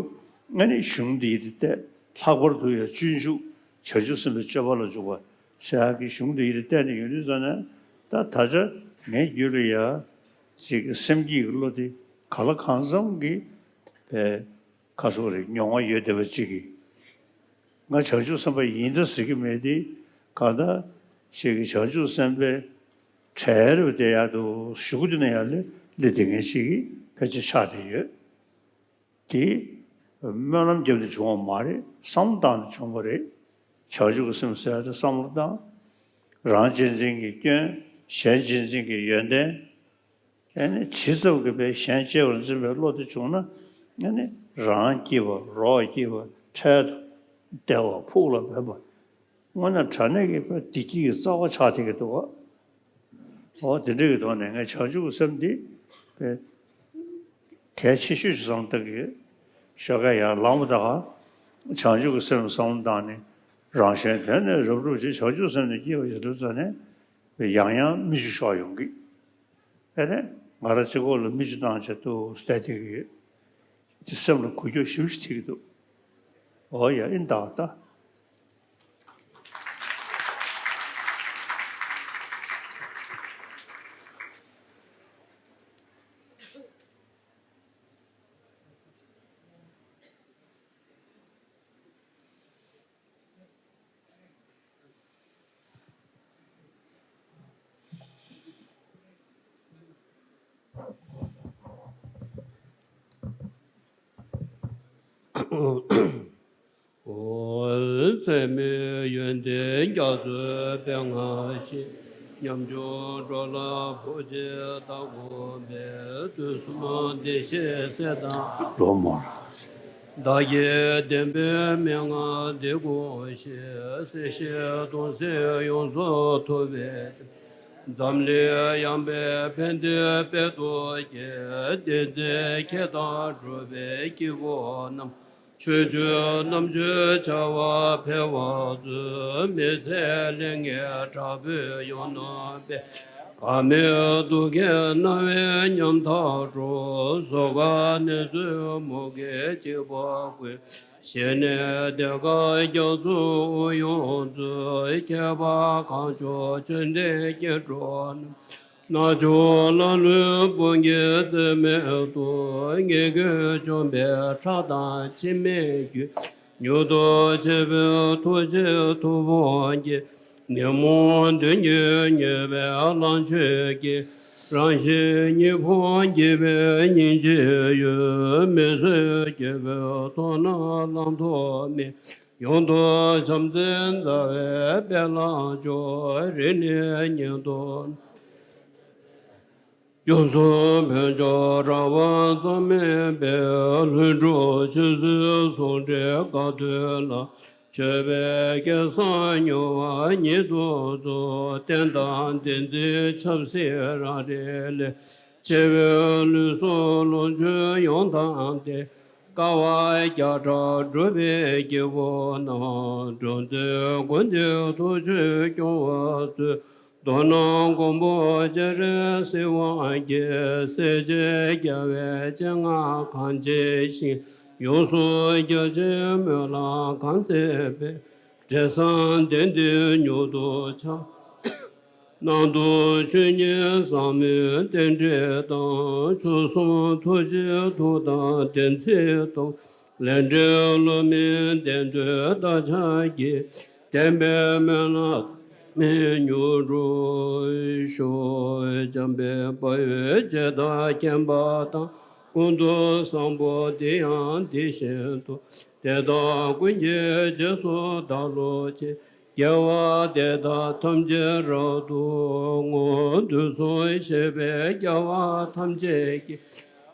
ཨ་ནི་གཞུང་འདི་ཡི་བལྟས་ལྷག་པར་དུ་ཡང་སྤྱོད་འཇུག་བྱང་ཆུབ་སེམས་དཔའི་སྤྱོད་པ་ལ་འཇུག་པ་ཟེར་ཡག་གི་གཞུང་འདི་ཡི་བལྟས་ནས་ཡོང་དུས་ཙམ་ནས་ད་ད་ཆ་ངའི་རྒྱུད་ལ་ཡ་ཅིག་སེམས་བསྐྱེད་ཀྱི་བློ་དེ་ག་ལ་གང་འཚམ་གྱི་བས། ཁ་སོགས་རེ་མྱོང་བ་ཡོད་བསྡད་པ་གཅིག་གིས། ང་བྱང་ཆུབ་སེམས་དཔའ་ཡིན་ད་ཟེར་གྱི་མེད་དེ། གང་ལྟར་ཞིག་གིས་བྱང་ཆུབ་སེམས་དཔའི་གྲལ་རུ་བསྡད་ཡག་ཏུ་གཞུག་གུ་དེ་ན་ཡང་སླེབས་བསྡད་མཁན་ཞིག་གི་ཕལ་ཆེར་ཆགས་བསྡད་ཡོད། དེ་སྨོན་ལམ་བརྒྱབ་ནས་བྱུང་བ་མ་རེད། བསམ་བློ་བཏང་ནས་བྱུང་བ་རེད། བྱང་ཆུབ་ཀྱི་སེམས་ཟེར་ཡག་དེ་བསམ་བློ་བཏང་། རང་གཅེས་འཛིན་གྱི་སྐྱོན། གཞན་གཅེས་འཛིན་གྱི་ཡོན་ཏན། ཨེ་ནི་ཇི་ཙམ་གྱིས་པའི་གཞན་གཅེས་པར་འཛིན་པའི་བློ་དེ་བྱུང་ན། ཨེ་ནི་རང་སྐྱིད་པ་རོགས་སྐྱིད་པ་འཕྲལ་དུ་བདེ་བ་ཕུགས་ལ་ཕན་པ། དངོས་གནས་དྲང་གནས་ཀྱི་བདེ་སྐྱིད་ཀྱི་རྩ་བ་ཆགས་བསྡད་ཀྱི་འདུག་ག་འོ་དེ་འདྲ་གི་ཐོག་ནས་ངས་བྱང་ཆུབ་ཀྱི་སེམས་འདི་པའི་གལ་ཆེ་ཤོས་ཤིག་བསམ་བཏང་གི་ཡོད། ཞོགས་ཀས་ཡར་ལངས་པ་དང་བྱང་ཆུབ་ཀྱི་སེམས་བསམ་བློ་བཏང་ནས་རང་གཞན་དོན་ནི་རབ་རིབ་ཅིག་བྱང་ཆུབ་སེམས་ནི་སྐྱེ་བ་ཞིག་ཏུ་བརྩོན་ནས་ཡང་ཡང་མིག་ཆུ་ཤོར་ཡོང་གི། ཨེ་ནས་ང་རང་གཅིག་པོ་ལ་མིག་ཆུ་བཏང་བྱས་ཏུ་བསྡད་བསྡད་ཀྱི་ཡོད། ཅི་སེམས་ལ་འགུལ་སྐྱོད་ཞིབ་ཞིག་ཐེབས་ཀྱི་འདུག་འོ་ཡ་ཨིན་ད་ད། ཚད་མེད་ཡོན་ཏན་རྒྱ་མཚོའི་དཔལ་མངའ་ཞིང་། ཉམ་ཆུང་འགྲོ་ལ་བུ་གཅིག་བདག་དགོངས་པའི། དུས་གསུམ་བདེ་གཤེགས་སྲས་དང་ལོ་མོར། བདག་གི་བདེན་པའི་མན་ངག་འདི་གོ་ཞིང་། སྲིད་ཞིའི་དོན་སེལ་ཡོངས་སུ་ཐུབ་པའི། འཛམ་གླིང་ཡངས་པའི་ཕན་བདེའི་དཔལ་དུ་སྐྱེ། བསྟན་འཛིན་ཁྱེད་དང་འགྲོ་བའི་སྐྱེ་བོ་རྣམས། ཆོས་སྤྱོད་རྣམ་དཔྱོད་བྱ་བ་འཕེལ་བར་མཛོད། མི་ཚེ་ལས་ངན་དྲག་པོས་ཡོངས་གནོན་པའི། བག་མེད་སྡུག་བསྔལ་སྣང་བས་ཉམ་ཐག་འགྲོ། སོ་ག་ནེ་ཙོའི་མུ་གེས་གཅིག་པ་ཀུན། ཞི་གནས་གདེངས་ཀ་རྒྱ་མཚོའི་དབུགས་དབྱུང་མཛོད། ཁྱད་པར་གངས་ལྗོངས་ཆོས་ལྡན་སྐྱེ་འགྲོ་རྣམས། རྣལ་འབྱོར་ལ་ལུས་བུམ་གྱི་རྩེ་མོ་དུ། ངེས་འགྱུར་འཇོམས་པའི་ཁྲག་དང་འཆི་མེད་རྒྱུད། མྱུར་དུ་མཆོད་པའི་ཐུགས་རྗེའི་མཐུ་དཔུང་གིས། ཉོན་མོངས་གདོན་གྱིས་མྱོས་པའི་ལོངས་སྤྱོད་ཀྱི། རང་བཞིན་ཉིད་ཕུང་དགྱེས་པའི་སྙིང་རྗེའི་འོད། མི་བཟོད་སྐྱེ་བོའི་ཚོགས་རྣམས་བླང་དོར་མེད། ཡོངས་རྫོགས་བྱམས་བརྩེའི་མཛའ་བའི་དཔལ་ལ་སྤྱོད། རིང་ནས་ཉིད་དུ་ཡོངས་སུ་འཕོ་འགྱུར་རང་དབང་རྩོལ་མེད་པའི། ལྷུན་གྲུབ་ཆོས་སྲིད་ཟུང་འབྲེལ་དགའ་སྟོན་ལ། མཆོད་པའི་སྐལ་བཟང་མྱུར་བ་ཉིད་དུ་སྩོལ། བསྟན་དང་བདེན་ཚིག་ཆབ་སྲིད་རང་རིག་ལས། འཆི་བའི་ལུས་སུ་ལོངས་སྤྱོད་ཡོངས་དག་སྟེ། དཀའ་བ་བརྒྱ་ཕྲག་སྒྲུབ་པའི་སྐྱེས་བུ་རྣམས། འགྲོ་འདིར་ཀུན་ཏུ་ཐུགས་རྒྱུད་སྐྱོང་བར་མཛོད། མདོར་ན་མགོན་པོ་སྤྱན་རས་གཟིགས་དབང་གིས། སྲས་བཅས་རྒྱལ་བའི་སྤྱན་སྔར་གང་མཇལ་ཞིང་། ཡོངས་སུ་རྒྱ་ཆེའི་སྨོན་ལམ་གང་མཛད་པའི། འབྲས་བཟང་དེ་འདིར་མྱུར་དུ་འཆར། ནང་དུ་ཆོས་ཉིད་ཟབ་མོའི་རྟེན་འབྲེལ་དང་། མཆོག་གསུམ་ཐུགས་རྗེའི་མཐུ་དང་བདེན་ཚིག་སྟོབས། ལས་འབྲས་བསླུ་མེད་བདེན་མཐུ་བདག་ཅག་གི། བདེན་པའི་སྨོན་ལམ་མིན་མྱུར་འགྲུབ་ཤོག། འཇམ་དཔལ་དཔའ་བོས་ཇི་ལྟར་མཁྱེན་པ་དང་། ཀུན་ཏུ་བཟང་པོ་དེ་ཡང་དེ་བཞིན་ཏེ། དེ་དག་ཀུན་གྱི་རྗེས་སུ་བདག་སློབ་ཅིང་། དགེ་བ་འདི་དག་ཐམས་ཅད་རབ་ཏུ་བསྔོ། དུས་གསུམ་གཤེགས་པའི་རྒྱལ་བ་ཐམས་ཅད་ཀྱིས།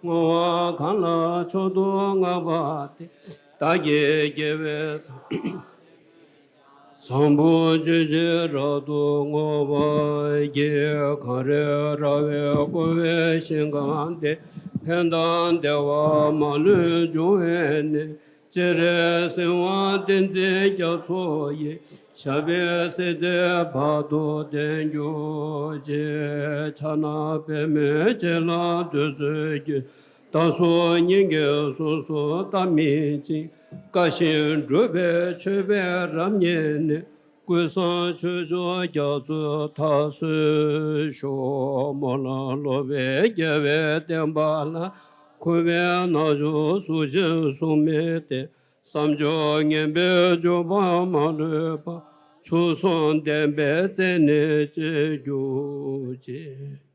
བསྔོ་བ་གང་ལ་མཆོག་ཏུ་བསྔགས་པ་དེས། བདག་གི་དགེ་བའི་བཟང་པོ་ཇི་བཞིན་རབ་ཏུ་བསྔོ་བར་བགྱི། གངས་རིའི་ར་བས་བསྐོར་བའི་ཞིང་ཁམས་འདིར། ཕན་དང་བདེ་བ་མ་ལུས་འབྱུང་བའི་གནས། སྤྱན་རས་གཟིགས་དབང་བསྟན་འཛིན་རྒྱ་མཚོ་ཡི། ཞབས་པད་སྲིད་མཐའི་བར་དུ་བརྟན་གྱུར་ཅིག། ཕྱག་ན་པདྨོའི་རྗེས་ལ་འདུད་འཛོམས་ཀྱི། བདག་སོགས་སྙིང་གའི་གཟུངས་སུ་བལྟ་མི་འཇིགས། བཀའ་བཞིན་སྒྲུབ་པའི་མཆོད་པས་རབ་མཉེས་ནས། ཀུན་བཟང་ཆོས་མཆོག་རྒྱ་མཚོའི་མཐར་སོན་ཤོག། སྨོན་ལམ་སློབ་པའི་རྒྱལ་བའི་བསྟན་པ་ལ། འཁོར་བའི་རྣལ་འབྱོར་གཟུགས་ཅན་གཟུགས་མེད་དེ། བསམ་སྦྱོར་ངན་པའི་སྤྱོད་པ་མ་ལུས་པ། མཆོག་གསུམ་བསྟན་པའི་རྩེ་ནས་སྐྱེ་གྱུར་ཅིག།